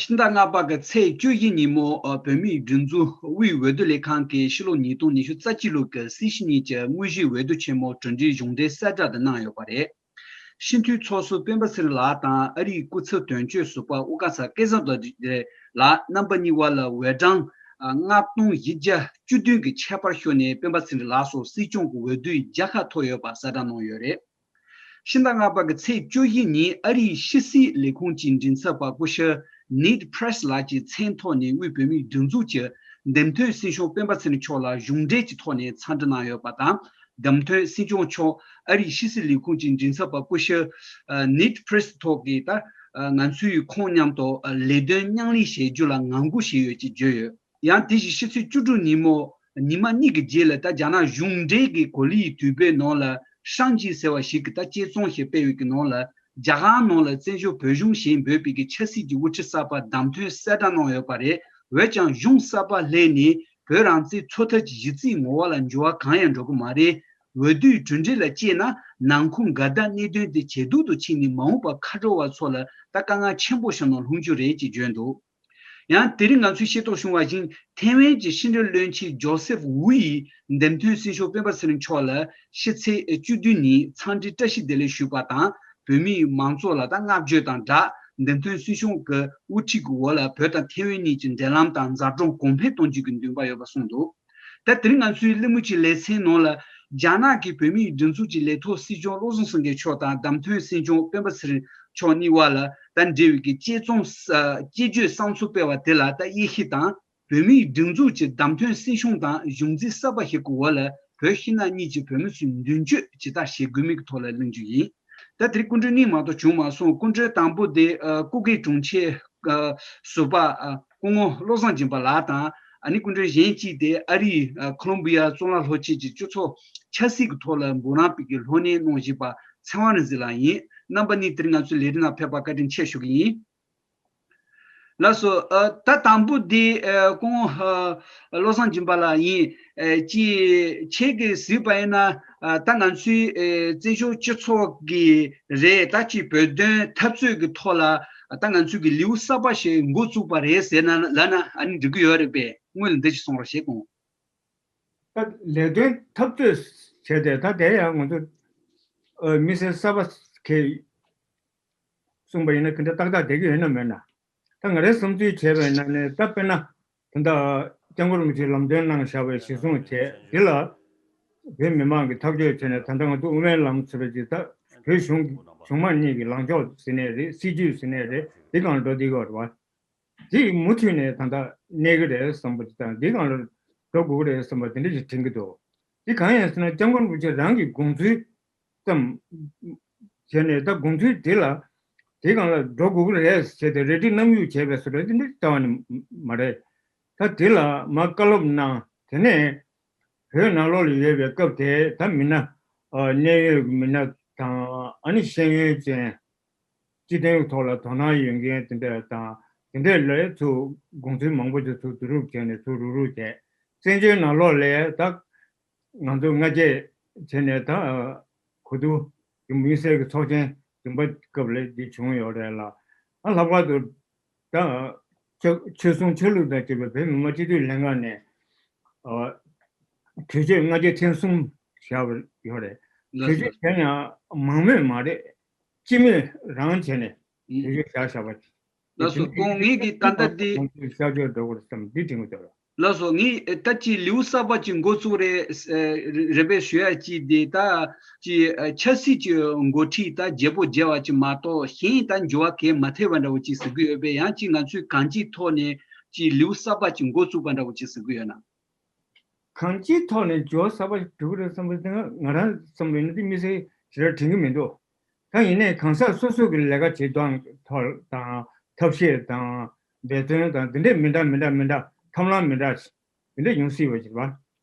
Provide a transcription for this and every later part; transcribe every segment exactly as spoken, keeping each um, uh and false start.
སྤྱི་ཟླ་ལྔ་པ་གི་ཚེས་བཅུ་བཞི་ཉིན་མོ་ཨ་བོད་མིའི་སྒྲིག་འཛུགས་དབུས་འོས་བསྡུ་ལས་ཁང་གིས་ཕྱི་ལོ་ཉིས་སྟོང་ཉི་ཤུ་རྩ་གཅིག་ལོ་གི་སྲིད་ཕྱི་གཉིས་ཀྱི་དངོས་གཞིའི་འོས་བསྡུ་ཆེན་མོ་གྲུབ་འབྲས་གཞུང་འབྲེལ་གསལ་བསྒྲགས་དེ་གནང་ཡོད་པ་རེད། སྤྱི་འཐུས་ཚོགས་གཙོ་སྤེན་པ་ཚེ་རིང་ལགས་དང་ཨ་རིའི་སྐུ་ཚབ་དོན་གཅོད་ཟུར་པ་དབུ་དཀར་ཚ་སྐལ་བཟང་རྡོ་རྗེ་ལགས་རྣམ་པ་གཉིས་བར་ལ་འོས་གྲངས་ལྔ་སྟོང་བཞི་བརྒྱ་བཅུ་བདུན་གྱི་ཁྱད་པར་ཤོར་ནས་སྤེན་པ་ཚེ་རིང་ལགས་སུ་སྲིད་སྐྱོང་གི་འོས་བསྡུའི་རྒྱལ་ཁ་ཐོབ་ཡོད་པ་གསལ་བསྒྲགས་གནང་ཡོད་རེད། ཕྱི་ཟླ་ལྔ་པ་གི་ཚེས་བཅུ་བཞི་ཉིན་ཨ་རིའི་ཕྱི་སྲིད་ལས་ཁུངས་ཀྱི་མགྲིན་ཚབ་པ་སྐུ་ཞབས་Ned Price ལགས་ཀྱི་མཚན་ཐོག་ནས་དབུས་བོད་མིའི་སྒྲིག་འཛུགས་ཀྱི་འདེམས་ཐོན་སྲིད་སྐྱོང་སྤེན་པ་ཚེ་རིང་མཆོག་ལ་གཞུང་འབྲེལ་གྱི་ཐོག་ནས་འཚམས་འདྲི་གནང་ཡོད་པ་དང་། འདེམས་ཐོན་སྲིད་སྐྱོང་མཆོག་ཨ་རིའི་ཕྱི་སྲིད་ལས་ཁུངས་ཀྱི་མགྲིན་ཚབ་པ་སྐུ་ཞབས་Ned Price ཐོག་གིས་ད་ང་ཚོའི་ཁོང་མཉམ་དུ་ལས་དོན་མཉམ་ལས་བྱེད་རྒྱུ་ལ་ངང་སྒུག་བྱས་ཡོད་ཅེས་བརྗོད་ཡོད། ཡང་དེ་བཞིན་ཕྱི་ཚེས་བཅུ་དྲུག་ཉིན་མོ་ཉི་མ་གཉིས་ཀྱི་རྗེས་ལ་ད་རྒྱ་ནག་གཞུང་འབྲེལ་གྱི་གོ་ལའི་དུས་བབ་ནང་ལ་ཧྲང་ཅི་ཟེར་བ་ཞིག་གི་ད་དཔྱད་རྩོམ་ཞིག་སྤེལ་བའི་གི་ནང་ལ་རྒྱ་གར་ནང་ལ་བཙན་བྱོལ་བོད་གཞུང་ཞེས་འབོད་པའི་གི་ཆབ་སྲིད་ཀྱི་དབུ་ཁྲིད་གསར་པ་བདམས་ཐོན་གསལ་བསྒྲགས་གནང་ཡོད་པ་རེད། འོན་ཀྱང་གཞུང་གསར་པ་སླེབས་ནས་བོད་རང་བཙན་འཚོལ་ཐབས་ཀྱི་གཞི་རྩའི་ངོ་བོ་ལ་འགྱུར་བ་གང་ཡང་འགྲོ་གི་མ་རེད། འོས་བསྡུའི་གྲུབ་འབྲས་ལ་དཔྱད་ན་ནང་ཁུལ་འགལ་ཟླ་གནད་དོན་དེ་ཇེ་སྡུག་ཏུ་ཕྱིན་ནས་མ་འོངས་པར་ཁ་དྲོ་བ་ཚོ་ལ་ད་དཀའ་ངལ་ཆེན་པོ་ཞིག་ནང་ལྷུང་རྒྱུ་རེད་ཅེས་བརྗོད་འདུག་ཡང་དེ་རིང་ང་ཚོས་ཤེས་རྟོགས་བྱུང་བ་བཞིན་ཐེ་ཝན་གྱི་ཕྱི་འབྲེལ་བློན་ཆེན་ཇོ་སེབ་ཝུ་ཡིས་འདེམས་ཐོན་སྲིད་སྐྱོང་སྤེན་པ་ཚེ་རིང་མཆོག་ལ་ཕྱི་ཚེས་བཅུ་བདུན་ཉིན་འཚམས་འདྲི་བཀྲ་ཤིས་བདེ་ལེགས་ཞུས་པ་དང་། བོད་མིའི་མང་ཚོགས་ལ་ད་བསྔགས་བརྗོད་དང་སྦྲགས་འདེམས་ཐོན་སྲིད་སྐྱོང་གི་དབུ་ཁྲིད་ཀྱི་འོག་ལ་བོད་དང་ཐེ་ཝན་གཉིས་ཀྱི་འབྲེལ་ལམ་དང་མཛའ་གྲོགས་གོང་འཕེལ་གཏོང་རྒྱུ་གི་འདུན་པ་ཡོད་པ་གསུངས་འདུག་ད་དེ་རིང་ང་ཚོའི་གླེང་མོལ་གྱི་ལེ་ཚན་ནང་ལ་རྒྱ་ནག་གི་བོད་མིའི་སྒྲིག་འཛུགས་ཀྱི་ལས་ཐོག་སྲིད་སྐྱོང་བློ་བཟང་སེང་གེ་མཆོག་དང་བདམས་ཐོན་སྲིད་སྐྱོང་སྤེན་པ་ཚེ་རིང་མཆོག་གཉིས་བར་ལ་ད་འབྲེལ་བའི་གི་དཔྱད་རྩོམ་ས་དཔྱད་བརྗོད་བསམ་ཚུལ་སྤེལ་བ་དེ་ལ་ད་དབྱེ་ཞིབ་དང་། བོད་མིའི་སྒྲིག་འཛུགས་ཀྱི་བདམས་ཐོན་སྲིད་སྐྱོང་དང་གཞུང་འཛིན་གསར་པ་ཞིག་གི་འོག་ལ་བོད་ཕྱི་ནང་གཉིས་ཀྱི་བོད་མི་ཚོས་མདུན་སྐྱོད་ཇི་ལྟར་བྱེད་དགོས་མིན་གྱི་ཐོག་ལ་གླེང་རྒྱུ་ཡིན། ད་དེ་རིང་སྐུ་མགྲོན་གཉིས་མ་གཏོགས་བྱུང་མ་སོང་། སྐུ་མགྲོན་དང་པོ་དེ་ཨ་སྐུ་སྒེར་དྲུང་ཆེ་ཨ་ཟུར་པ་ཨ་སྐུ་ངོ་བློ་བཟང་སྦྱིན་པ་ལགས་དང་། ཨ་ནི་སྐུ་མགྲོན་གཞན་གཅིག་དེ་ཨ་རིའི་ཨ་ཁོ་ལོམ་བི་ཡ་གཙུག་ལག་སློབ་ཆེན་གྱི་སྤྱི་ཚོགས་ཆབ་སྲིད་ཀྱི་ཐོག་ལ་འབུམ་རམས་པའི་གི་སློབ་གཉེར་གནང་བཞིན་པ་ཚེ་དབང་རིག་འཛིན་ལགས་ཡིན། རྣམ་པ་གཉིས་དེ་རིང་ང་ཚོའི་ལས་རིམ་ནང་ཕེབས་པར་བཀའ་དྲིན་ཆེ་ཞུ་གི་ཡིན། ལགས་སོ། ཨ་ད་དང་པོ་འདི་ཨ་སྐུ་ངོ་ཨ་བློ་བཟང་སྦྱིན་པ་ལགས་ཡིན། ཨ་ཅི་ཁྱེད་ཀྱིས་གཟིགས་པ་ཡིན་ན་ཨ་ད་ང་ཚོའི་ཨ་བཙན་བྱོལ་སྤྱི་ཚོགས་ཀྱི་རེད། ད་ཅི་བོད་དོན་འཐབ་རྩོད་ཀྱི་ཐོག་ལ་ཨ་ད་ང་ཚོའི་གི་ལེའུ་གསར་པ་ཞིག་འགོ་བཙུགས་པ་རེད་ཟེར་ན་ལབ་ན་ཨ་ནི་འགྲིག་གི་ཡོད་རེད་པས། སྔོན་ལ་འདི་ཞིག་གསུང་རོགས་བྱེད་དགོངས། ད་ལས་དོན་འཐབ་རྩོད་བྱས་ཏེ་ད་དེ་ཡང་ང་ཚོ་ཨ་མི་སེར་གསར་པ་གས་གསུངས་པ་ཡིན་ན་དེ་འདྲ་ཏག་ཏག་བསྡད་ཀྱི་ཡོད་ན་མེད་ན། ད་ང་རའི་བསམ་ཚུལ་བྱས་པ་ཡིན་ན་ནི་ད་དཔེར་ན་ད་ལྟ་སྐྱབས་མགོན་རིན་པོ་ཆེས་ལམ་སྟོན་གནང་བཞག་པའི་གཞི་བཟུང་བྱས་འདི་ལ་བོད་མི་མང་གིས་ཐག་གཅོད་བྱས་ནས་ད་ལྟ་ང་ཚོ་དབུ་མའི་ལམ་ཟེར་བ་ཅིག་ད་བོད་གཞུང་གཞུང་མང་གཉིས་ཀྱི་ལངས་ཕྱོགས་ཟེར་ནའི་རེད། སྲིད་ཇུས་ཟེར་ནའི་རེད། འདི་སྒང་འགྲོ་བསྡད་ཀྱི་ཡོད་རེད་བ། འདི་མུ་མཐུད་ནས་ད་ལྟ་གནས་ཀྱི་རེད་བསམ་པ་ཅིག་དང་འདི་སྒང་ལ་འགྲོ་དགོས་ཀྱི་རེད་བསམ་པ་དེ་འདྲ་ཞིག་དྲན་གྱི་འདུག་འདི་གང་ཡིན་ཟེར་ན་སྐྱབས་མགོན་རིན་པོ་ཆེ་རང་གི་དགོངས་ཚུལ་ཙམ་བྱས་ནས་ད་དགོངས་ཚུལ་དེ་ལ་དེ་སྒང་ལ་འགྲོ་དགོས་ཀྱི་རེད་ཟེར་ཏེ་རེ་ཁྲིད་གནང་རྒྱུ་བྱས་པའི་བཟོ་འདྲ་དེ་འདྲ་ལྟ་བ་ནི་མ་རེད། ད་དེ་ལ་མར་བཀའ་སློབ་གནང་། དེ་ནས་བོད་ནང་ལོགས་ལ་ཡོད་པའི་སྐབས་དེ་ད་མི་སྣ་ཨ་གནད་ཡོད་ཀྱི་མི་སྣ་དང་ཨ་ནི་ཤེས་ཡོན་ཅན། སྤྱི་དོན་ཐོག་ལ་དོ་སྣང་ཡོད་མཁན་དེ་འདྲ་དང་དེ་འདྲ་ལ་ཚུར་དགོངས་ཚུལ་མང་པོ་ཅིག་ཚུར་བསྡུ་རུབ་བྱས་ནས་ཚུར་རུག་རུག་བྱས། བཙན་བྱོལ་ནང་ལོགས་ལ་ད་ང་ཚོ་སྔ་རྗེས་བྱས་ནས་ད་གོ་བསྡུར་གྱི་དམིགས་བསལ་གྱི་ཚོགས་ཆེན་བདུན་པ་སྐབས་ལ་འདི་བྱུང་ཡོད་རེད་ལ། ཨ་ལྷག་པར་དུ་ད་ཆོལ་ཆོལ་གསུམ་ཆོས་ལུགས་དང་བཅས་པའི་བོད་མི་མང་སྤྱི་འཐུས་ལྷན་ཁང་ནས་ཨ་གྲོས་ཆོད་སྔ་རྗེས་ཐེངས་གསུམ་བཞག་པ་ཡོད་རེད། ལགས་གྲོས་ཆོད་དེ་ཡང་མང་མོས་མ་རེད། སྤྱི་མོས་རང་བྱས་ནས་ཡོད་ཡོད་བཞག་བཞག་པ། ལགས་སོ། དེ་ཁོང་ངེད་ཀྱིས་ད་ལྟ་དེ་ཁོང་ཚོས་བསྐྱར་བཅོས་འགྲོ་དགོས་རེད་བསམ་འདི་དྲན་གྱི་འདུག་ལགས་སོ། ངས་ད་ཅི་ལེའུ་གསར་པ་ཅིག་འགོ་བཙུགས་རེད་རེད་པས་ཞུ་ཡ་ཅིག་དེ་ད་ཅི་ཆབ་སྲིད་ཀྱི་འགོ་ཁྲིད་ད་བརྗེ་པོ་བརྗེ་བ་ཅིག་མ་གཏོགས་གཞན་ད་འགྱུར་བ་གས་མ་ཐེབས་པ་འདྲ་བོ་ཅིག་ཟེར་གི་ཡོད་པས། ཡང་ཅིག་ང་ཚོས་གང་ཅིའི་ཐོག་ནས་ཅི་ལེའུ་གསར་པ་ཅིག་འགོ་བཙུགས་པ་འདྲ་བོ་ཅིག་ཟེར་གི་ཡོད་ན། གང་ཅིའི་ཐོག་ནས་འགྱུར་བ་གསར་པ་ཞིག་འགྲོ་གི་རེད་བསམ་པ་དེ་ང་རང་བསམ་པ་ཡིན་ན་དེ་དམིགས་བསལ་ཞེ་དྲག་དྲན་གྱི་མི་འདུག་ད་ཡིན་ནའི་གང་ཟག་སོ་སོ་གི་ལས་ཀ་བྱེད་སྟངས་ཐོག་དང་ཐབས་ཤེས་དང་འབད་བརྩོན་དང་དེ་འདྲས་མི་འདྲ་མི་འདྲ་མི་འདྲ་ཐབས་ལམ་མི་འདྲ་དེ་འདྲས་ཡོང་སྲིད་པ་ཞིག་རེད་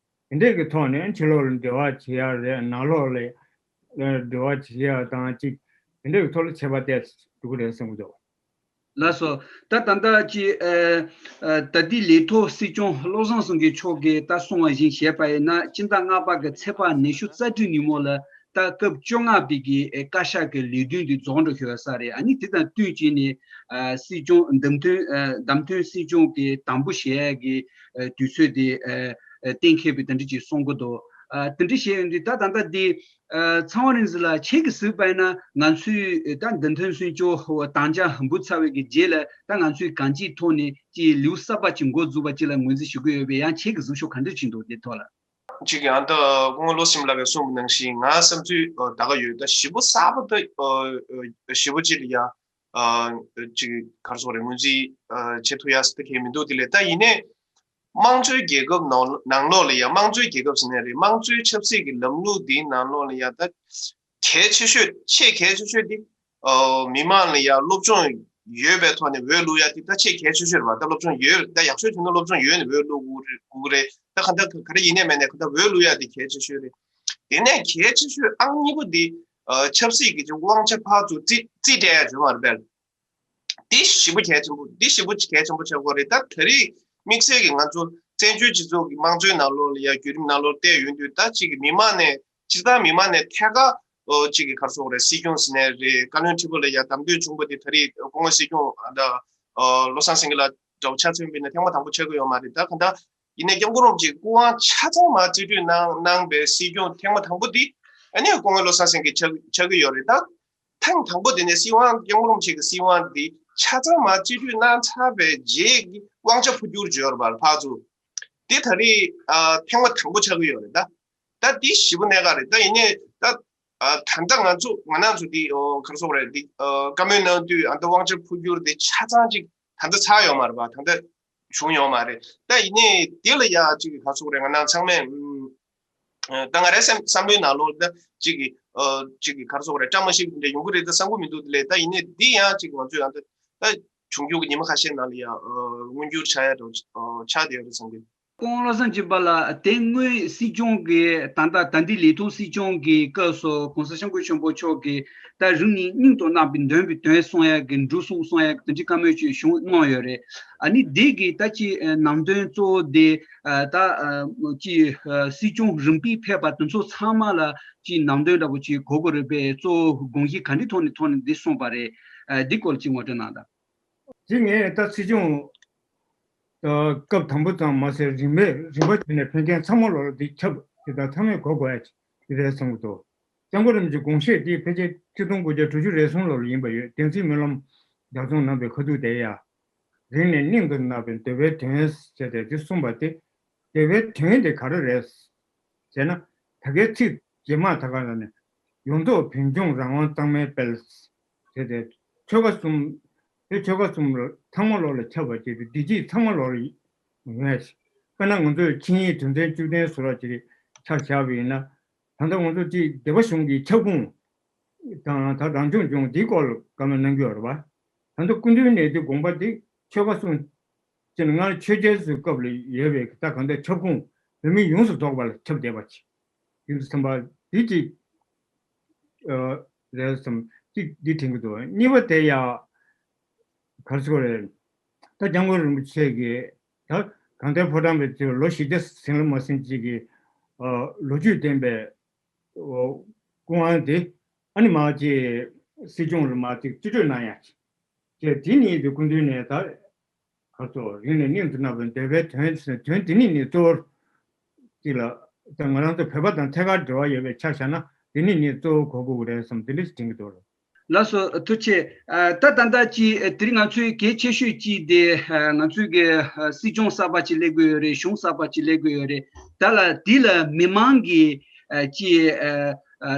བ། དེ་འདྲས་ཀྱི་ཐོག་ནས་ཕྱི་ལོགས་ལ་འབྲེལ་བ་བྱེད་ཡ་རེད། ནང་ལོགས་ལ་འབྲེལ་བ་བྱེད་ཡ་དང་ཅིག་དེ་འདྲས་ཀྱི་ཐོག་ལ་བྱེད་པ་བལྟས་འགྲོ་གི་རེད་བསམ་གྱི་འདུག་ལགས་སོ། ད་ད་ལྟ་ཀྱི་ཨ་ཨ་ད་ལྟའི་ལས་ཐོག་སྲིད་སྐྱོང་བློ་བཟང་སེང་གེ་མཆོག་གིས་ད་གསུངས་པ་བཞིན་བཤད་པ་ཡིན་ན། སྤྱི་ཟླ་ལྔ་པ་གི་ཚེས་པ་ཉི་ཤུ་རྩ་དྲུག་ཉིན་མོ་ལ་ ད་སྐབས་བཅོ་ལྔ་པའི་གི་ཨེ་བཀའ་ཤག་གི་ལས་དོན་དེ་རྫོགས་འགྲོ་ཤོར་ས་རེད། ཨ་ནི་དེ་དང་བསྟུན་བྱས་ནས་ཨ་སྲིད་སྐྱོང་བདམས་ཐོན་ཨ་བདམས་ཐོན་སྲིད་སྐྱོང་གི་དམ་པོ་བྱེད་ཡ་གི་ཨ་དུས་ཚོད་དེ་ཨ་ཨ་གཏན་འཁེལ་བའི་དེ་འདྲ་ཅིག་གསུང་གི་འདུག་ཨ་དེ་འདྲ་བྱས་ཡོང་དུས་ད་ད་ལྟ་དེ་ཨ་ཚངས་དབང་རིག་འཛིན་ལགས་ཁྱེད་ཀྱིས་གཟིགས་པ་ཡིན་ན་ང་ཚོས་ད་བདམས་ཐོན་སྲིད་སྐྱོང་དམ་བཅའ་འབུལ་ཚར་བའི་གི་རྗེས་ལ་ད་ང་ཚོས་གང་ཅིའི་ཐོག་ནས་ཅིག་ལེའུ་གསར་པ་ཅིག་འགོ་འཛུགས་པ་ཅིག་ལ་ངོས་འཛིན་ཞུ་གི་ཡོད་པས། ཡང་ཁྱེད་ཀྱི་གཟིགས་ཕྱོགས་ག་འདྲ་ཅིག་འདུག་དེ་ཐོག་ལ། ཅིག་གི་ཨ་ད་སྐུ་ངོ་བློ་སེང་ལགས་ཀྱིས་གསུངས་པ་ནང་བཞིན་ང་བསམ་ཚུལ་ཨ་ད་ག་ཡོད། ད་ཞེ་པོ་གསར་པ་ད་ཨ་ཨ་ཞེ་པོ་ཅིག་ལ་ཡ་ཨ་ཅིག་ག་རེ་ཟེར་དགོས་རེད། ངོས་འཛིན་ཨ་བྱེད་ཐུབ་ཡ་ཟེར་ད་གང་ཡང་མི་འདུག་དེ་ལས་ད་ཡིན་ནའི་དམངས་གཙོའི་རྒྱལ་ཁབ་ནང་ནང་ལོགས་ལ་ཡ་དམངས་གཙོའི་རྒྱལ་ཁབ་ཟེར་ནའི་རེད། དམངས་གཙོའི་ཆབ་སྲིད་ཀྱི་ལམ་ལུགས་འདིའི་ནང་ལོགས་ལ་ཡ་ད་གལ་ཆེ་ཤོས་ཆེས་གལ་ཆེ་ཤོས་འདི་ཨ་མི་མང་ལ་ཡ་སློབ་སྦྱོང་ཡོད་པའི་ཐོག་ནས་འོས་བླུག་ཡ་དེ་ད་ཆེས་གལ་ཆེ་ཤོས་རེད་བ། ད་སློབ་སྦྱོང་ཡོད། ད་ཡག་ཤོས་བྱུང་ན་སློབ་སྦྱོང་ཡོད་ནས་འོས་བླུག་དགོས་རེད། ད་ག་འདྲ་ག་རེ་ཡིན་ནའི་མིན་ནའི་ག་འདྲ་འོས་བླུག་ཡ་དེ་གལ་ཆེ་ཤོས་རེད། དེ་ནས་གལ་ཆེ་ཤོས་ཨང་གཉིས་པོ་འདི་ཨ་ཆབ་སྲིད་ཀྱི་དབང་ཆ་ཕར་ཚུར་རྩིས་རྩིས་སྤྲད་ཡ་བྱུང་བ་རེད་པས། འདི་ཞེ་པོ་གལ་ཆེན་པོ། འདི་ཞེ་པོ་གལ་ཆེན་པོ་ཆགས་ཀྱི་ཡོད་རེད། ད་ད་རེས་དམིགས་བསལ་གྱིས་ང་ཚོ་བཙན་བྱོལ་སྤྱི་ཚོགས་ཀྱི་དམངས་གཙོའི་ནང་ལོགས་ལ་ཡ་བརྒྱུད་རིམ་ནང་ལོགས་བལྟས་ཡོང་དུས་ད་ཅིག་གི་མི་མང་ནས་སྤྱིར་བཏང་མི་མང་ནས་ཐད་ཀར་ཨོ་ཅིག་གི་ག་རེ་ཟེར་དགོས་རེད། སྲིད་སྐྱོང་ཟེར་ནའི་རེད། བཀའ་བློན་ཁྲི་པ་ལ་ཡ་བདམས་ཐོན་བྱུང་པ་དེ་ད་རེས་སྐུ་ངོ་སྲིད་སྐྱོང་ཨ་ད་ཨོ་བློ་བཟང་སེང་གེ་ལགས་འདྲ་བོ་ཆ་མཚོན་པ་ཡིན་ན་ཐེངས་མ་དང་པོ་ཆགས་ཀྱི་ཡོད་མ་རེད། ད་ག་འདྲ་ཡིན་ནའི་སྐྱབས་མགོན་རིན་པོ་ཆེའི་སྐུ་དབང་ཆ་ཚང་མ་རྩིས་སྤྲོད་གནང་གནང་པའི་སྲིད་སྐྱོང་ཐེངས་མ་དང་པོ་འདི་ཨ་ནི་སྐུ་ངོ་བློ་བཟང་སེང་གེ་ཆགས་ཆགས་ཀྱི་ཡོད་རེད། ད་ཐེངས་དང་པོ་དེ་ནས་སྲིད་དབང་སྐྱབས་མགོན་རིན་པོ་ཆེ་གི་སྲིད་དབང་འདི་ཆ་ཚང་མ་རྩིས་སྤྲོད་གནང་ཚར་བའི་རྗེས་ཀྱི་དབང་ཆ་འཕོ་འགྱུར་བྱས་ཡོད་རེད་པ། ཕར་ཚུར་འདི་ད་རེས་ཨ་ཐེངས་མ་དང་པོ་ཆགས་ཀྱི་ཡོད་རེད། ད་ད་འདི་ཞེ་པོ་གནད་འགག་རེད། ད་ཡིན་ནའི་ད་ཨ་ད་ལྟ་ང་ཚོ་ང་རང་ཚོ་འདི་ཨོ་ག་རེ་ཟེར་དགོས་རེད། འདི་ཨ་བཀའ་མོལ་གནང་དུས་ཨ་ད་དབང་ཆ་འཕོ་འགྱུར་འདི་ཆ་ཚང་ཅིག་ད་ལྟ་ཚར་ཡོད་མ་རེད་པ། ད་ལྟ་བྱུང་ཡོད་མ་རེད། ད་ཡིན་ནའི་དེ་ལ་ཡ་ཅིག་ག་རེ་ཟེར་དགོས་རེད། ང་རང་ཚང་མས་ཨ་ད་ང་རའི་སེམས་བསམ་བློའི་ནང་ལོགས་ད་ཅིག་གི་ཨ་ཅིག་གི་ག་རེ་ཟེར་དགོས་རེད། བཀྲ་མ་ཤིས་པ་འདྲ་ཡོང་གི་རེད་ད་བསམ་གྱི་མི་འདུག་དེ་ལས་ད་ཡིན་ནའི་འདི་ཡང་ཅིག་ང་ཚོས་ཡང་ད་ད་འབྱུང་འགྱུར་གྱི་ཉི་མ་ཁ་ཤས་ནང་ལ་ཡ་ཨ་མངོན་འགྱུར་ཆགས་ཡ་འདྲ་བོ་ཨ་ཆགས་བསྡད་ཡོད་རེད་བསམ་གི། སྐུ་ངོ་བློ་བཟང་སྦྱིན་པ་ལགས། དེ་སྔོན་སྲིད་སྐྱོང་གི་ད་ལྟ་ད་ལྟའི་ལས་ཐོག་སྲིད་སྐྱོང་གི་སྐབས་སུ་གོང་ས་སྐྱབས་མགོན་ཆེན་པོ་མཆོག་གིས་ད་རིང་ནི་སྙིང་དུ་བརྣག་པའི་འདོན་པའི་དོན་གསུང་ཡག་གི་འབྲུ་གསུང་གསུང་ཡག་གི་དེ་འདྲའི་བཀའ་མོལ་ཅིག་གསུངས་གནང་ཡོད་རེད། ཨ་ནི་དེ་གི་ད་ཅི་ནང་དོན་གཙོ་བོ་དེ་ད་ཅི་སྲིད་སྐྱོང་རིམ་པས་ཕེབས་པ་དེ་ཚོ་ཚང་མ་ལ་ཅི་ནང་དོན་འདྲ་པོ་ཅིག་གོ་དགོས་རེད་པས། གཙོ་བོ་དགོངས་གཞི་ག་འདྲའི་ཐོག་ནས་ཐོག་ནས་འདི་གསུངས་པ་རེད། འདི་སྐོར་ཅིག་ངོ་སྤྲོད་གནང་དང་། དེ་ངས་ད་སྲིད་སྐྱོང་ད་སྐབས་དང་པོ་ཙམ་མ་ཟད་རིམ་པས་རིམ་པ་བྱས་ནས་ཕན་ཆད་ཚང་མ་ལོག་ལ་འདི་ཁྱབ་དེ་དག་ཚང་མས་གོ་དགོས་ཡ་ཅིག་རེད་བསམ་གྱི་འདུག་སྐྱབས་མགོན་རིན་པོ་ཆེའི་དགོངས་བཞེད་འདི་ཕལ་ཆེར་ཆིག་སྟོང་དགུ་བརྒྱ་དྲུག་ཅུ་རེ་གསུམ་ལོ་ལ་ཡིན་པ་ཡོད། བདེན་ཚིག་སྨོན་ལམ་བདག་སྐྱོང་གནང་པའི་ཁ་ཐུག་དེ་ཡ། རིང་ནས་སྙིང་དུ་བརྣག་པའི་འདོད་པའི་དོན་ཟེར་ཏེ་འདི་གསུངས་པ་སྟེ། འདོད་པའི་དོན་དེ་ག་རེ་རེད་ཟེར་ན། ད་གའི་ཚིག་རྗེས་མ་ད་ག་ལ་ནས་ཡོངས་རྫོགས་བོད་ལྗོངས་རང་དབང་གཙང་མའི་དཔལ་ཟེར་ཏེ་ཆོལ་ཁ་གསུམ་དེ་ཆོལ་ཁ་གསུམ་ལ་ཚང་མ་ལོག་ལ་ཁྱབ་པ་བྱས་ཏེ་བདེ་སྐྱིད་ཚང་མ་ལོག་ལ་ཡོང་ཡ་ཞིག་དཔེར་ན་ང་ཚོས་ཆིངས་ཡིག་དོན་ཚན་བཅུ་བདུན་བཟོ་འདྲ་ཅིག་ཆ་བཞག་པ་ཡིན་ན། ད་ལྟ་ང་ཚོ་ཅིག་སྡེ་པ་གཞུང་གི་ཁྱབ་ཁོངས་དང་ད་རང་སྐྱོང་ལྗོངས་འདིའི་སྐོར་ལ་བཀའ་མོལ་གནང་གི་ཡོད་རེད་པ། ད་ལྟ་སྐུ་མདུན་ནས་དེ་དགོངས་པ་འདི་ཆོལ་ཁ་གསུམ་ཅེས་ནས་སྔར་ཆོས་རྒྱལ་ཚོའི་སྐབས་ལ་ཡོད་པའི་ད་གང་ལྟར་ཁྱབ་ཁོངས་བོད་མི་ཡོངས་སུ་རྫོགས་པ་ལ་ཁྱབ་བསྡད་པ་ཅིག་ཡིན་དུས་ཙམ་པ་འདི་ཅིག་ཨ་རེད་བསམ་ཅིག་འདི་དྲན་གྱི་འདུག་གཉིས་པ་དེ་ཡ་ག་རེ་ཟེར་དགོས་རེད། ད་སྐྱབས་མགོན་རིན་པོ་ཆེ་གིས་ད་གང་ལྟར་ཕོ་བྲང་པའི་ཚེ་ལོ་བཞི་བརྒྱ་ཟིན་ལ་མ་ཟིན་ཅིག་གི་ཨ་ལོ་རྒྱུས་ལྡན་པའི་སྐུ་དབང་དེ་ཨ་ནི་མ་ཅིག་སྲིད་སྐྱོང་ལ་མ་ཅིག་རྩིས་སྤྲོད་གནང་ཡ་ཅིག་དེ་ནི་དེ་སྐུ་མདུན་ནས་ད་ག་ཚོད་རིང་ནས་སྙིང་དུ་བརྣག་པའི་འདོད་པའི་དོན་དོན་དེ་ནི་ནི་གཙོ་བོར་ཅིག་ལ་ད་ང་རང་ཚོ་བོད་པ་དང་ཐད་ཀར་འབྲེལ་བ་ཡོད་པའི་ཆ་བཞག་ན་དེ་ནི་ནི་གཙོ་བོ་གོ་དགོས་ཀྱི་རེད་བསམ་དེ་འདྲ་ཞིག་དྲན་གྱི་འདུག་ལགས། ལགས་སོ། ཐུགས་རྗེ་ཆེ། ཨ་ད་ད་ལྟ་ཅི་ཨ་དེ་རིང་ང་ཚོའི་གལ་ཆེ་ཤོས་ཅིག་དེ་ཨ་ང་ཚོའི་གི་ཨ་སྲིད་སྐྱོང་གསར་པ་ཅིག་སླེབས་ཀྱི་ཡོད་རེད། གཞུང་གསར་པ་ཅིག་སླེབས་ཀྱི་ཡོད་རེད། ད་ལ་དེ་ལ་མི་མང་གི་ཨ་ཅི་ཨ་ཨ་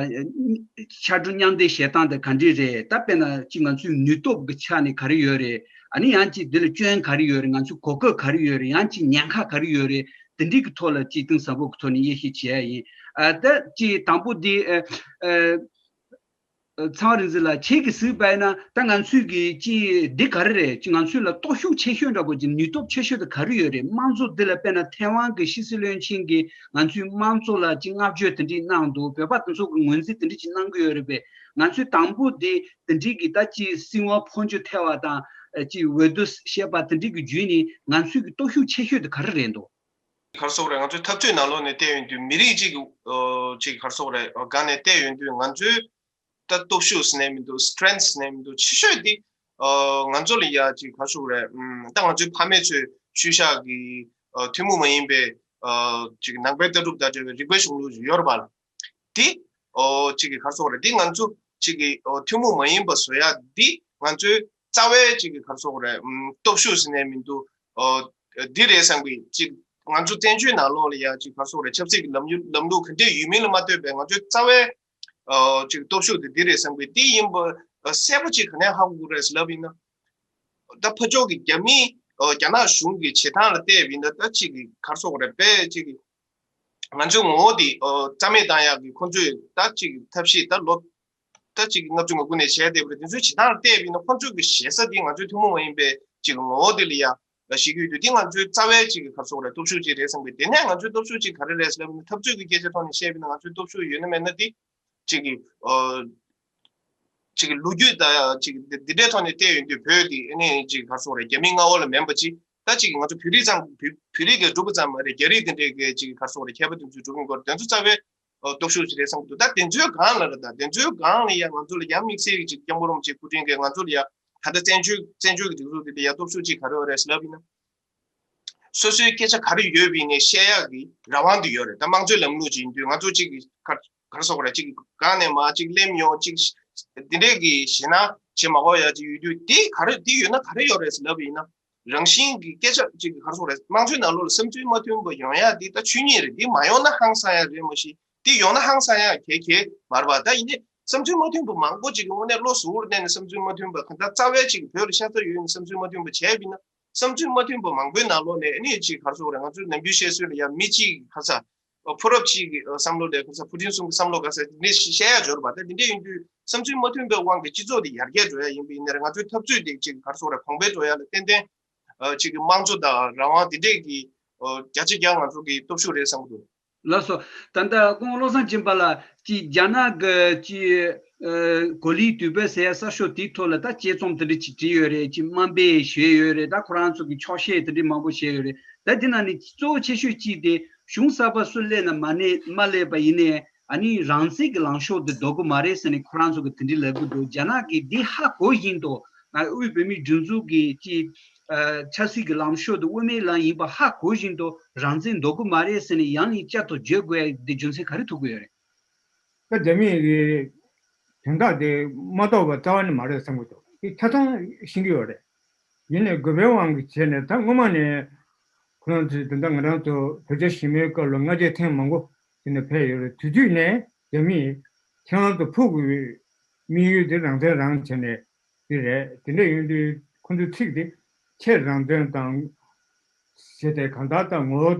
ཕྱར་གྲུ་མཉམ་འདེགས་བྱེད་སྟངས་དེ་ག་འདྲ་རེད། ད་དཔེར་ན་ཅི་ང་ཚོའི་ནུས་སྟོབས་ཀྱི་ཆ་ནས་ག་རེ་ཡོད་རེད། ཨ་ནི་ཡང་ཅི་དེ་ལ་སྐྱོན་ག་རེ་ཡོད་རེད། ང་ཚོའི་གོ་སྐབས་ག་རེ་ཡོད་རེད། ཡང་ཅི་ཉེན་ཁ་ག་རེ་ཡོད་རེད། དེ་འདྲའི་གི་ཐོག་ལ་ཅི་གཏིང་ཟབ་པོ་གི་ཐོག་ནས་དབྱེ་ཞིབ་བྱེད་ཡ་ཡིན། ཨ་ད་ཅི་དང་པོ་དེ་ཨ་ཨ། ཚངས་རིག་འཛིན་ལགས་ཁྱེད་ཀྱིས་གཟིགས་པ་ཡིན་ན་ད་ང་ཚོས་ཀྱི་ཅི་འདི་ག་རེ་རེད། ཅི་ང་ཚོས་ལ་སྟོབས་ཤུགས་ཆེ་ཤོས་འདྲ་པོ་ཅི་ནུས་སྟོབས་ཆེ་ཤོས་དེ་ག་རེ་ཡོད་རེད། དམངས་གཙོ་འདི་ལ་དཔེར་ན་ཐའེ་ཝན་གྱི་ཕྱི་སྲིད་བློན་ཆེན་གྱིས་ང་ཚོའི་དམངས་གཙོ་ལ་ཅི་བསྔགས་བརྗོད་དེ་འདྲས་གནང་འདུག་བོད་པ་དེ་ཚོ་གི་ངོས་འཛིན་དེ་འདྲས་ཅི་གནང་གི་ཡོད་རེད་པས། ང་ཚོས་དང་པོ་དེ་དེ་འདྲས་ཀྱི་ད་ཅི་སྲིད་དབང་འཕོ་འགྱུར་ཐེབས་པ་དང་ཅི་འོས་བསྡུ་བྱས་པ་དེ་འདྲས་ཀྱི་བརྒྱུད་ནས་ང་ཚོས་ཀྱི་སྟོབས་ཤུགས་ཆེ་ཤོས་དེ་ག་རེ་རེད་འདུག་ག་རེ་ཟེར་དགོས་རེད། ང་ཚོའི་འཐབ་རྩོད་ནང་ལོགས་ནས་བལྟས་ཡོང་དུས་མི་རིགས་གཅིག་གི་ཨོ་གཅིག་ག་རེ་ཟེར་དགོས་རེད། ཨོ་སྒང་ནས་བལྟས་ཡོང་དུས་ང་ཚོའི་ད་སྟོབས་ཤུགས་ཟེར་ནས་མི་འདུག strength་ཟེར་ནས་མི་འདུག་ཆེ་ཤོས་དེ་ཨོ་ང་ཚོ་ལ་ཡ་གཅིག་ག་རེ་ཟེར་དགོས་རེད། ཨམ་ད་ང་ཚོའི་ཕ་མེས་ཚོས་ཤུལ་བཞག་གི་ཨོ་ཐུན་མོང་མ་ཡིན་པའི་ཨོ་གཅིག་ནང་པའི་ལྟ་གྲུབ་དང་འབྲེལ་བའི་རིག་པའི་གཞུང་ལུགས་ཡོད་རེད་པ། དེ་ཨོ་གཅིག་གི་ག་རེ་ཟེར་དགོས་རེད། དེ་ང་ཚོ་གཅིག་གི་ཨོ་ཐུན་མོང་མ་ཡིན་པ་བཟོ་ཡ་འདི་ང་ཚོའི་རྩ་བའི་གཅིག་གི་ག་རེ་ཟེར་དགོས་རེད། ཨམ་སྟོབས་ཤུགས་ཟེར་ནས་མི་འདུག་ཨོ་འདི་རེད་བསམ་གི། གཅིག་ང་ཚོ་བཙན་བྱོལ་ནང་ལོགས་ལ་ཡ་གཅིག་ག་རེ་ཟེར་དགོས་རེད། ཆབ་སྲིད་ཀྱི་ལམ་ལུགས་ལམ་ལུགས་ག་འདྲས་ཡོད་མིན་ལ་མ་ལྟོས་པའི་ང་ཚོའི་རྩ་བའི་ཨོ་གཅིག་སྟོབས་ཤུགས་དེ་འདི་རེད་བསམ་གི། འདི་ཡིན་པ་ཨོ་གསལ་པོ་གཅིག་ག་ནས་ཧ་གོ་དགོས་རེད་ཟེར་ལབ་ཡིན་ན། ད་ཕར་ཕྱོགས་ཀྱི་རྒྱ་མི་ཨོ་རྒྱ་ནག་གཞུང་གི་བྱེད་སྟངས་ལ་བལྟས་པ་ཡིན་ན། ད་གཅིག་གི་ག་རེ་ཟེར་དགོས་རེད། དཔེ་གཅིག་གི་ང་ཚོའི་ངོ་བོ་དེ་ཨོ་རྩ་མེད་བཏང་ཡག་གི་ཁོང་ཚོས་ད་གཅིག་གི་ཐབས་ཤེས་ད་ལོ་ད་གཅིག་གི་ལྔ་བཅུ་ང་དགུ་ནས་བྱས་བསྡད་པ་རེད། དེ་ཚོའི་བྱེད་སྟངས་ལ་བལྟས་པ་ཡིན་ན་ཁོང་ཚོའི་གི་ཞེ་ས་དེ་ང་ཚོའི་ཐུན་མོང་མ་ཡིན་པའི་གཅིག་གི་ངོ་བོ་དེ་ལ་ཡ་ཞིག་ཡོད་དུས། དེ་ང་ཚོའི་རྩ་བའི་གཅིག་གི་ག་རེ་ཟེར་དགོས་རེད། སྟོབས་ཤུགས་གཅིག་རེད་བསམ་གི། དེ་ནས་ང་ཚོའི་སྟོབས་ཤུགས་གཅིག་ག་རེ་རེད་ཟེར་ལབ་ན། འཐབ་རྩོད་ཀྱི་སྐད་ཆ་ཐོག་ནས་བཤད་པ་ཡིན་ན་ང་ཚོའི་སྟོབས་ཤུགས་ཡོད་ན་མེད་ན་དེ་གཅིག་གི་ཨོ་གཅིག་གི་ལོ་རྒྱུས་དང་གཅིག་གི་འདི་འདྲའི་ཐོག་ནས་བལྟས་ཡོང་དུས་བོད་དེ་ཨ་ནི་གཅིག་ག་རེ་ཟེར་དགོས་རེད། རྒྱ་མིའི་མངའ་འོག་ལ་མེད་པ་ཅིག་ད་གཅིག་གི་ང་ཚོ་བོད་རིགས་ཙམ་བོད་བོད་རིགས་ཀྱིས་སྒྲུབ་པ་ཙམ་མ་རེད། རྒྱ་རིགས་དེ་འདྲའི་གི་གཅིག་གི་ག་རེ་ཟེར་དགོས་རེད། ཁྱད་པར་དེ་ཚོས་སྒྲུབ་ཀྱིན་སྐོར་དེ་ཚོ་རྩ་བའི་ཨོ་སྟོབས་ཤུགས་ཅིག་རེད་བསམ་གི་འདུག་ད་དེ་ཚོའི་སྒང་ལ་རེད། ད་དེ་ཚོའི་སྒང་ལ་ཡ་ང་ཚོ་ལ་ཡང་དམིགས་བསལ་གྱི་ཅིག་སྐྱབས་མགོན་རིན་པོ་ཆེ་སྐུ་དྲིན་གྱིས་ང་ཚོ་ལ་ཡ་ད་ལྟ་བཙན་བྱོལ་བཙན་བྱོལ་གྱི་སྒྲིག་འཛུགས་དེ་ལ་ཡ་སྟོབས་ཤུགས་ཅིག་ག་རེ་ཡོད་རེད་ཟེར་ལབ་ཡིན་ན། སོ་སོའི་སྐད་ཆ་ག་རེ་ཡོད་པ་ཡིན་ནའི་བཤད་ཡག་གི་རང་དབང་དེ་ཡོད་རེད། ད་དམངས་གཙོའི་ལམ་ལུགས་ཅིག་ཡིན་དུས་ང་ཚོ་གཅིག་གི་ག་ག་རེ་ཟེར་དགོས་རེད། གཅིག་གི་སྒང་ནས་མར་གཅིག་གླེམ་ཡོང་། གཅིག་འདི་འདྲས་ཀྱི་ཞེད་སྣང་བྱེད་མ་དགོས་ཡག་ཅིག་ཡོད་དུས། དེ་ག་རེ་དེ་ཡོད་ན་ག་རེ་ཡོད་རེད་ཟེར་ལབ་པ་ཡིན་ན། རང་བཞིན་གྱི་སྐད་ཆ་གཅིག་གི་ག་རེ་ཟེར་དགོས་རེད། དམངས་གཙོའི་ནང་ལོགས་ལ་བསམ་ཚུལ་མ་མཐུན་པ་ཡོང་ཡག་འདི་ད་ཆོས་ཉིད་རེད། འདི་མ་ཡོང་ན་ཧང་སང་ཡག་རེད། མ་གཞི་འདི་ཡོང་ན་ཧང་སང་ཡག་གལ་གལ་མ་རེད་པ། ད་ཡིན་ནའི་བསམ་ཚུལ་མ་མཐུན་པ་མང་པོ་ཅིག་གི་དངོས་གནས་བློ་གཟུ་བོར་བསྡད་ནས་བསམ་ཚུལ་མ་མཐུན་པ་གང་ལྟར་རྩ་བའི་ཅིག་བོད་ལ་ཤ་ཚ་ཡོད་ནས་བསམ་ཚུལ་མ་མཐུན་པ་བྱས་པ་ཡིན་ན། བསམ་ཚུལ་མ་མཐུན་པ་མང་པོའི་ནང་ལོགས་ནས་ཨ་ནི་ཅིག་ག་རེ་ཟེར་དགོས་རེད། ང་ཚོའི་ནམ་རྒྱུན་བཤད་སྲོལ་ལ་ཡ་མི་གཅིག་གི་ག་རེ་ཟེར་ཕོ་རབ་གཅིག་གི་བསམ་བློ་ལས་ག་རེ་ཟེར་ཕུ་ཊིན་གསུམ་གྱི་བསམ་བློ་ག་རེ་ཟེར་འདི་འདྲས་བཤད་ཡག་འབྱོར་བ། ད་འདི་འདྲས་ཡིན་དུས་བསམ་ཚུལ་མ་མཐུན་པའི་དབང་གིས་སྤྱི་ཚོགས་འདི་ཡར་རྒྱས་འགྲོ་ཡག་ཡིན་པ་ཡིན་ནའི་ང་ཚོའི་འཐབ་རྩོད་འདི་ཅིག་ག་རེ་ཟེར་དགོས་རེད། གོང་འཕེལ་འགྲོ་ཡག་ལ་ཏན་ཏན་ཨ་ཅིག་གི་དམངས་གཙོ་དང་རང་དབང་འདི་འདྲས་ཀྱི་ཨ་བརྒྱ་ཆ་བརྒྱ་ང་ཚོ་གི་སྟོབས་ཤུགས་རེད་བསམ་གྱི་འདུག་ལགས་སོ། ད་ལྟ་སྐུ་ངོ་བློ་བཟང་སྦྱིན་པ་ལགས་ཀྱིས་རྒྱ་ནག་གི་ཅིག་ཨ་གོ་ལའི་དུས་བབ་ཟེར་ཡ་གསར་ཤོག་དེའི་ཐོག་ལ་ད་དཔྱད་རྩོམ་དེ་འདྲ་ཅིག་བྲིས་ཡོད་རེད། ཅིག་དམའ་འབེབས་བྱས་ཡོད་རེད། ད་ཁོ་རང་ཚོ་གི་འཁྱོག་བཤད་དེ་འདྲ་མང་པོ་བྱས་ཡོད་རེད། ད་དེ་ནང་ནས་གཙོ་བོ་ཆེ་ཤོས་གཅིག་དེ་གཞུང་གསར་པ་སུ་སླེབས་ན་མ་སླེབས་མ་སླེབས་པ་ཡིན་ནའི་ཨ་ནི་རང་བཙན་གྱི་ལངས་ཕྱོགས་དེ་ལྡོག་གི་མ་རེད་ཟེར་ནས་ཁོ་རང་ཚོ་གི་དེ་འདྲ་ལབ་གི་འདུག་རྒྱ་ནག་གིས་འདི་ཧ་གོ་བཞིན་དུ། ང་དབུས་བོད་མིའི་སྒྲིག་འཛུགས་ཀྱི་ཅིག་ཨ་ཆབ་སྲིད་ཀྱི་ལངས་ཕྱོགས་དེ་དབུ་མའི་ལམ་ཡིན་པ་ཧ་གོ་བཞིན་དུ་རང་བཙན་འདོད་ཀྱི་མ་རེད་ཟེར་ནས་ཡང་ནས་བསྐྱར་དུ་བརྗོད་དགོས་ཡ་དེ་རྒྱུ་མཚན་ག་རེ་ཐུག་གི་ཡོད་རེད། ད་རྒྱ་མིས་ཀྱི་དོན་དག་དེ་མ་རྟོགས་པ་རྩ་བ་ནས་མ་རེད་བསམ་གྱི་འདུག་དེ་ཆ་ཚང་ཤེས་ཀྱི་ཡོད་རེད། ཡིན་ནའི་དགོས་པའི་དབང་གིས་བྱས་ནས་ད་སྔོན་མ་ནས་ཁོ་རང་ཚོས་དེ་འདྲ་ང་རང་ཚོ་བོད་རྒྱ་ཞི་མོལ་སྐབས་ལ་སྔ་རྗེས་ཐེངས་མང་པོ་དེ་འདྲ་ཕེབས་ཡོད་རེད། དེ་དུས་ནས་རྒྱ་མིས་ཁྱེད་རང་ཚོ་ཕུགས་ཀྱི་དམིགས་ཡུལ་དེ་རང་བཙན་རང་བྱས་ནས་དེ་རེད། དེ་འདྲ་ཡིན་དུས་ཁོ་ཚོའི་ཚིག་དེ་ཁྱེད་རང་དོན་དང་ཞེས་ཏེ་གང་ལྟར་ད་ངོ་བོ་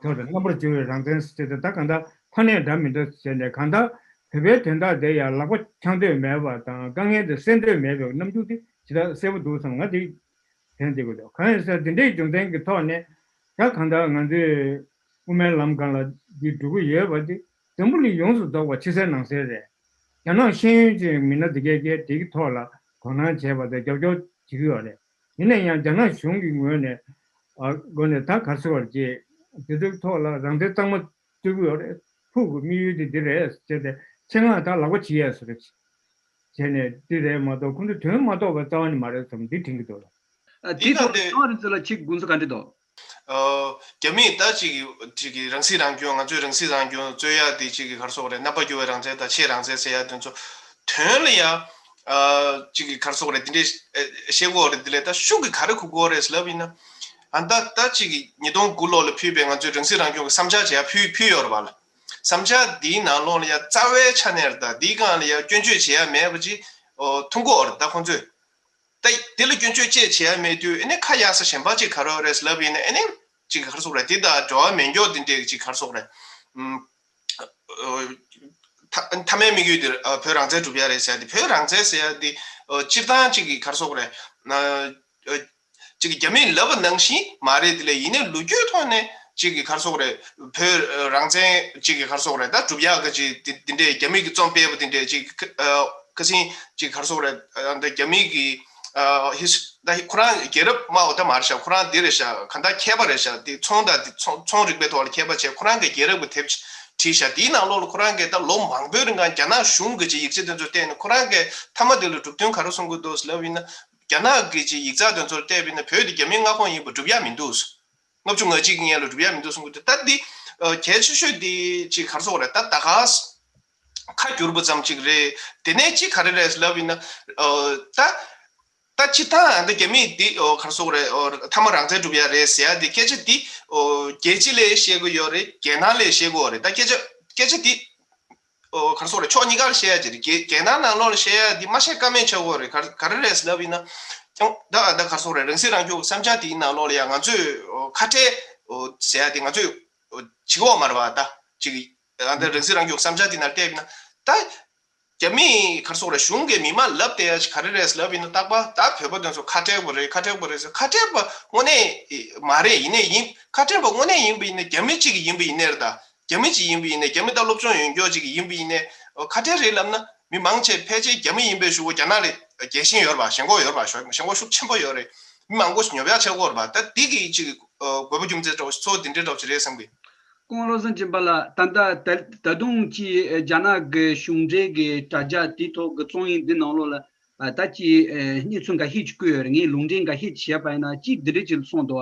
ཐོག་ཏུ་རྣམ་པར་འགྱུར་བའི་རང་བཙན་ཟེར་ཏེ་ད་གང་ལྟར་ཐ་སྙད་འདྲ་མི་འདྲ་བྱས་ནས་གང་ལྟར་བོད་པའི་དོན་དག་དེ་ཡང་ལག་པ་འཆང་འདོད་མེད་པ་དང་དཀའ་ངལ་དེ་སེལ་འདོད་མེད་པའི་རྣམ་འགྱུར་དེ་ཇི་ལྟར་གསལ་པོ་འདུག་བསམ་ང་དེ་དྲན་བསྡད་ཀྱི་འདུག་གང་ཡིན་ཟེར་དེ་འདྲའི་རྒྱུ་མཚན་གྱི་ཐོག་ནས་ད་གང་ལྟར་ང་ཚོས་དབུ་མའི་ལམ་སྒང་ལ་འདི་འགྲོ་གི་ཡོད་པ་དེ་འཛམ་བུ་གླིང་ཡོངས་སུ་རྫོགས་པ་ཕྱི་གསལ་ནང་གསལ་རེད། རྒྱ་ནག་ཤེས་ཡོན་ཅན་མི་སྣ་དེ་གས་ཀྱིས་དེ་གི་ཐོག་ལ་དོ་སྣང་བྱས་པ་དང་རྒྱབ་སྐྱོར་བྱེད་ཀྱི་ཡོད་རེད། ཡིན་ན་ཡང་རྒྱ་ནག་གཞུང་གི་ངོས་ནས་ཨ་སྒོ་ནས་ད་ག་རེ་ཟེར་བ་རེད། དེ་ཚོའི་ཐོག་ལ་རང་བཙན་གཙང་མ་རྩོད་ཀྱི་ཡོད་རེད། ཕུགས་ཀྱི་དམིགས་ཡུལ་དེ་འདི་རེད་ཟེར་ཏེ་ཆེད་མངགས་ད་ལག་པ་བྱེད་ཡས་བཟོ་རེད། བྱས་ནས་འདི་རེད་མ་གཏོགས་ཁོང་ཚོ་དོན་མ་རྟོགས་པ་རྩ་བ་ནས་མ་རེད་བསམ་འདི་དྲན་གྱི་འདུག་ལ། ཨ་དེའི་ཐོག་ལ་ཚོང་རིག་འཛིན་ལ་ཁྱེད་དགོངས་ཚུལ་ག་འདྲ་འདུག་ཨོ། རྒྱ་མིས་ད་ཅིག་གི་ཅིག་གི་རང་སྲིད་རང་སྐྱོང་ང་ཚོའི་རང་སྲིད་རང་སྐྱོང་རྩོད་ཡ་དེ་ཅིག་གི་ག་རེ་ཟེར་དགོས་རེད། རྣམ་པ་འགྱུར་བའི་རང་བཙན་དང་ཆེས་རང་བཙན་ཟེར་ཡ་དེ་ཚོ་དོན་ལ་ཡ་ཨ་ཅིག་གི་ག་རེ་ཟེར་དགོས་རེད། དེ་འདྲའི་ཨ་བཤད་དགོས་རེད། དེ་ལས་ད་ཤུགས་ཀྱིས་ག་རེ་འཁུར་དགོས་རེད་ལབ་ཡིན་ན། ཨ་ད་ད་ཅིག་གི་ཉིས་སྟོང་དགུ་ལོ་ལ་ཕུལ་བའི་ང་ཚོའི་རང་སྲིད་རང་སྐྱོང་གི་བསམ་འཆར་བྱས་ཕུལ་ཕུལ་ཡོད་རེད་པ་ལ། བསམ་འཆར་འདིའི་ནང་ལོགས་ལ་ཡ་རྩ་བའི་ཆ་ནས་རེད། ད་འདིའི་སྒང་ལ་ཡ་སྐྱོན་བརྗོད་བྱེད་ཡ་མེད་པ་ཅིག་ཨོ་མཐོང་གི་ཡོད་རེད་ད་ཁོང་ཚོས། ད་དེ་ལ་སྐྱོན་བརྗོད་ཅིག་བྱེད་ཡ་མེད་དུས་ཨ་ནི་ཁ་གཡར་ས་གཞན་པ་ཅིག་ག་རེ་རེད་ལབ་ཡིན་ན། ཨ་ནི་ཅིག་ག་རེ་ཟེར་དགོས་རེད། དེ་དང་འབྲེལ་བ་མེད་མཁན་དེ་འདྲས་ཅིག་ག་རེ་ཟེར་དགོས་རེད། ཨུམ། ཨོ། མཐའ་མཐའ་མའི་དམིགས་ཡུལ་དེ་ཨ་བོད་རང་བཙན་སྒྲུབ་ཡ་རེད་ཟེར་ཡ་དེ། བོད་རང་བཙན་ཟེར་ཡ་དེ་ཨོ་སྤྱིར་བཏང་ཅིག་གི་ག་རེ་ཟེར་དགོས་རེད། ཨ་ཨོ་ཅིག་གི་རྒྱ་མིས་ལབ་པ་ནང་བཞིན་མ་རེད། དེ་ལས་ཡིན་ནའི་ལོ་རྒྱུས་ཐོག་ནས་ཅིག་གི་ག་རེ་ཟེར་དགོས་རེད། བོད་རང་བཙན་ཅིག་གི་ག་རེ་ཟེར་དགོས་རེད། ད་སྒྲུབ་ཡག་གི་ཅིག་དེ་དེ་འདྲས་རྒྱ་མི་གི་རྩོམ་སྤེལ་བ་དེ་འདྲས་ཅིག་ཨ་ཁ་སང་ཅིག་ག་རེ་ཟེར་དགོས་རེད། ཨ་འདི་རྒྱ་མི་གི་ ཨ་ཧི་ད་ཁོ་རང་རྒྱལ་རབས་སྨྲ་བ་ད་མ་རེད་ཤག་ཁོ་རང་འདི་རེད་ཤག་གང་ལྟར་མཁས་པ་རེད་ཤག་དེ་ཚོང་དང་དེ་ཚོང་ཚོང་རིག་པའི་ཐོག་ལ་མཁས་པ་བྱས་ཁོ་རང་གི་རྒྱལ་རབས་ཀྱི་དེབ་བྲིས་ཤག་དེའི་ནང་ལོགས་ལ་ཁོ་རང་གིས་ད་ལོ་མང་པོའི་རིང་གང་རྒྱ་ནག་གཞུང་གི་ཅིག་ཡིག་ཆ་དེ་ཚོ་བལྟས་ནས་ཁོ་རང་གིས་མཐའ་མ་དེ་ལ་གྲུབ་དོན་ག་རེ་གསུང་གི་འདུག་ལབ་ཡིན་ན། རྒྱ་ནག་གི་ཅིག་ཡིག་ཚགས་དེ་ཚོར་བལྟས་པ་ཡིན་ན་བོད་དེ་རྒྱ་མིའི་མངའ་ཁོངས་ཡིན་པ་སྒྲུབ་ཡ་མི་འདུག་ལྔ་བཅུ་ང་གཅིག་གི་སྔོན་ལ་སྒྲུབ་ཡ་མི་འདུག་གསུང་གི་འདུག་ད་འདི་ཨ་གལ་ཆེ་ཤོས་འདི་ཅིག་ག་རེ་ཟེར་དགོས་རེད། ད་ད་ག་ཁ་བསྒྱུར་པ་ཙམ་ཅིག་རེད། དེ་ནས་ཅིག་ག་རེ་རེད་ལབ་ཡིན་ན། ཨ་ད་ད་སྤྱིར་བཏང་ད་རྒྱ་མིས་འདི་ཨོ་ག་རེ་ཟེར་དགོས་རེད། ཨོ་མཐའ་མ་རང་བཙན་སྒྲུབ་ཡ་རེད་ཟེར་ཡ་འདི་སྐད་ཆ་འདི་ཨོ་རྒྱལ་སྤྱི་ལ་བཤད་གི་ཡོད་རེད། རྒྱལ་ནང་ལ་བཤད་གི་ཡོད་རེད། ད་སྐད་ཆ་སྐད་ཆ་འདི། ཨོ་ག་རེ་ཟེར་དགོས་རེད། ཕྱོགས་གཉིས་ཀར་བཤད་ཡ་ཅིག་རེད། རྒྱལ་རྒྱལ་ནང་ནང་ལོགས་ལ་བཤད་ཡ་འདི་མ་བཤད་ཀ་མེད་ཆགས་ཀྱི་ཡོད་རེད། ག་རེ་ག་རེ་རེད་ལབ་ཡིན་ན། ཀྱང་ད་ད་ག་རེ་ཟེར་དགོས་རེད། རང་སྲིད་རང་སྐྱོང་བསམ་འཆར་དེའི་ནང་ལོགས་ལ་ཡང་ང་ཚོས་ཨོ་ཁ་བྲལ་ཨོ་ཟེར་ཡ་དེ་ང་ཚོས་ཨོ་བྱེད་ཀྱི་ཡོད་མ་རེད་པ། ད་ཅིག་ཨ་ད་རང་སྲིད་རང་སྐྱོང་བསམ་འཆར་དེ་ནང་བལྟས་པ་ཡིན་ན་ད་རྒྱ་མིས་ག་རེ་ཟེར་དགོས་རེད། གཞུང་གིས་མི་མང་ལབ་བསྡད་ཡ་ཅིག་ག་རེ་རེད་ལབ་ཡིན་ན། རྟག་པར་ད་བོད་པ་དེ་ཚོ་ཁ་བྲལ་བ་རེད། ཁ་བྲལ་བ་རེད་ཟེར། ཁ་བྲལ་བ་དངོས་གནས་མ་རེད། ཡིན་ནའི་ཡིན། ཁ་བྲལ་བ་དངོས་གནས་ཡིན་པ་ཡིན་ན་རྒྱ་མི་གཅིག་གི་ཡིན་པ་ཡིན་ནའི་རེད། ད་རྒྱ་མི་གཅིག་ཡིན་པ་ཡིན་ནའི་རྒྱ་མི་ད་སློབ་སྦྱོང་ཡོད་མཁན་གཅིག་ཡིན་པ་ཡིན་ནའི་ཁ་བྲལ་རེད་ལབ་ན། མི་མང་ཆེ་ཕལ་ཆེར་རྒྱ་མི་ཡིན་པའི་གཞུག་གུ་རྒྱ་ནག་ལ་རྒྱལ་ཞེན་ཡོད་རེད་པ། ཞེན་ཁོག་ཡོད་རེད་པ། ཞེན་ཁོག་ཤུགས་ཆེན་པོ་ཡོད་རེད། མི་མང་པོ་ཞིག་ཉོབ་ཡག་ཆགས་ཀྱི་ཡོད་རེད་པ། ད་འདི་གི་ཅིག་དགོས་པ་རྒྱུ་མཚན་འདྲ་བོ་ཞིག་གཙོ་བོ་འདི་འདྲའི་འདྲ་བོ་ཞིག་རེད་བསམ་གི། སྐུ་ངོ་བློ་བཟང་སྦྱིན་པ་ལགས། ད་ལྟ་ད་ད་དུང་ཅིག་རྒྱ་ནག་གི་གཞུང་འབྲེལ་གྱི་དྲ་རྒྱ་དེའི་ཐོག་གི་རྩོམ་ཡིག་འདི་ནང་ལོགས་ལ་ད་ཅིག་གནས་ཚུལ་འགའ་ཤས་ཅིག་བཀོད་ཡོད་རེད། ངས་ལུང་འདྲེན་འགའ་ཤས་ཅིག་བྱས་པ་ཡིན་ན་ཅིག་འདི་འདྲ་ཅིག་གསུངས་འདུག་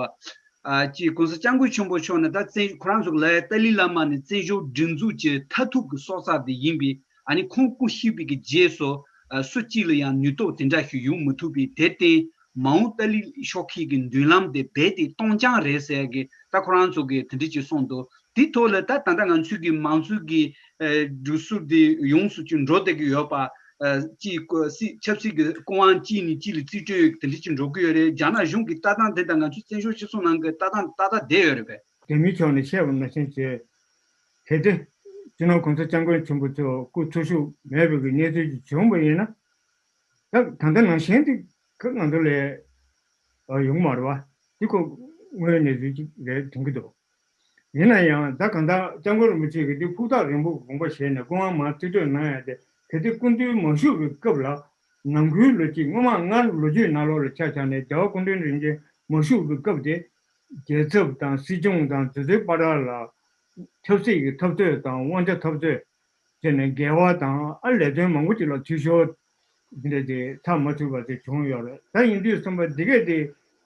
ཨ་ཅིག་གོང་ས་སྐྱབས་མགོན་ཆེན་པོ་མཆོག་ནི་ད་བཙན་ཁོ་རང་ཚོ་གི་ལ་ཏཱ་ལའི་བླ་མ་ནི་བཙན་བྱོལ་སྒྲིག་འཛུགས་ཀྱི་མཐར་ཐུག་གི་སྲོག་རྩ་དེ་ཡིན་པས། ཨ་ནི་ཁོང་སྐུ་གཤེགས་པའི་གི་རྗེས་སུ་ཨ་སུ་གཅིག་ལ་ཡང་ནུས་སྟོབས་དེ་འདྲ་ཞིག་ཡོང་མི་ཐུབ་པས། དེར་བརྟེན་མ་འོངས་ཏཱ་ལའི་ཤོག་ཁའི་གི་མདུན་ལམ་དེ་རྦད་དེ་སྟོང་རྐྱང་རེད་ཟེར་གི་ད་ཁོ་རང་ཚོ་གི་དེ་འདྲ་ཅིག་གསུངས་འདུག་དེའི་ཐོག་ལ་ད་ད་ལྟ་ང་ཚོའི་གི་མང་གཙོའི་གི་ཨ་སྒྲིག་སྲོལ་དེ་ཡོངས་སུ་ཅིག་འགྲོ་བསྡད་ཀྱི་ཡོད་པ། ཨ་ཅིག་ཀོ་སྲིད་ཆབ་སྲིད་ཀྱི་སྐུ་དབང་གཅིག་ནས་གཅིག་ལ་རྩིས་སྤྲོད་དེ་འདྲ་ཅིག་འགྲོ་གི་ཡོད་རེད། རྒྱ་ནག་གཞུང་གི་ལྟ་སྟངས་དེ་དང་ང་ཚོའི་བཙན་བྱོལ་སྤྱི་ཚོགས་ནང་གི་ལྟ་སྟངས་ཏག་ཏག་བསྡད་ཡོད་རེད་པས། དེ་མིན་ཕྱོགས་ནས་བཤད་པ་ནང་བཞིན་བྱས། གལ་ཏེ་སྤྱི་ནོར་གོང་ས་སྐྱབས་མགོན་ཆེན་པོ་མཆོག་སྐུ་འཚོ་བཞུགས་མེད་པའི་གི་གནས་ཚུལ་ཅིག་བྱུང་བ་ཡིན་ན། ད་ད་ལྟ་ནང་བཞིན་དེ་ཁ་ང་ཚོ་ལ་ཡོང་མ་རེད་པ། དེ་ཁོ་དངོས་ཡོད་གནས་ཚུལ་ཅིག་རེད་མཐོང་གི་འདུག་ཡིན་ན་ཡང་ད་གང་ལྟར་སྐྱབས་མགོན་རིན་པོ་ཆེ་གིས་འདི་ཕུགས་ཐག་རིང་པོ་དགོངས་པ་བཞེས་ནས་སྐུ་དབང་མར་རྩིས་སྤྲོད་གནང་ཡ་དེ། གལ་ཏེ་སྐུ་མདུན་མ་བཞུགས་པའི་སྐབས་ལ་ནམ་མཁའི་ལོ་རྒྱུས་སྔོན་མ་སྔར་ལོ་རྒྱུས་ནང་ལོགས་ལ་ཆ་བཞག་ནས་རྒྱལ་བ་སྐུ་ཕྲེང་རིམ་བྱོན་མ་བཞུགས་པའི་སྐབས་དེ་རྒྱལ་ཚབ་དང་སྲིད་སྐྱོང་དང་དེ་ཚོའི་བར་ལ་ཆབ་སྲིད་ཀྱི་འཐབ་རྩོད་དང་དབང་ཆ་འཐབ་རྩོད་བྱས་ནས་འགལ་བ་དང་ཨ་ལས་དོན་མང་པོ་ཅིག་ལ་འཐུས་ཤོར་འདི་འདྲ་དེ་མཐའ་མ་ཐུག་པ་དེ་བྱུང་ཡོད་རེད། ད་ཡིན་དུས་ཙམ་པ་འདི་གས་དེ་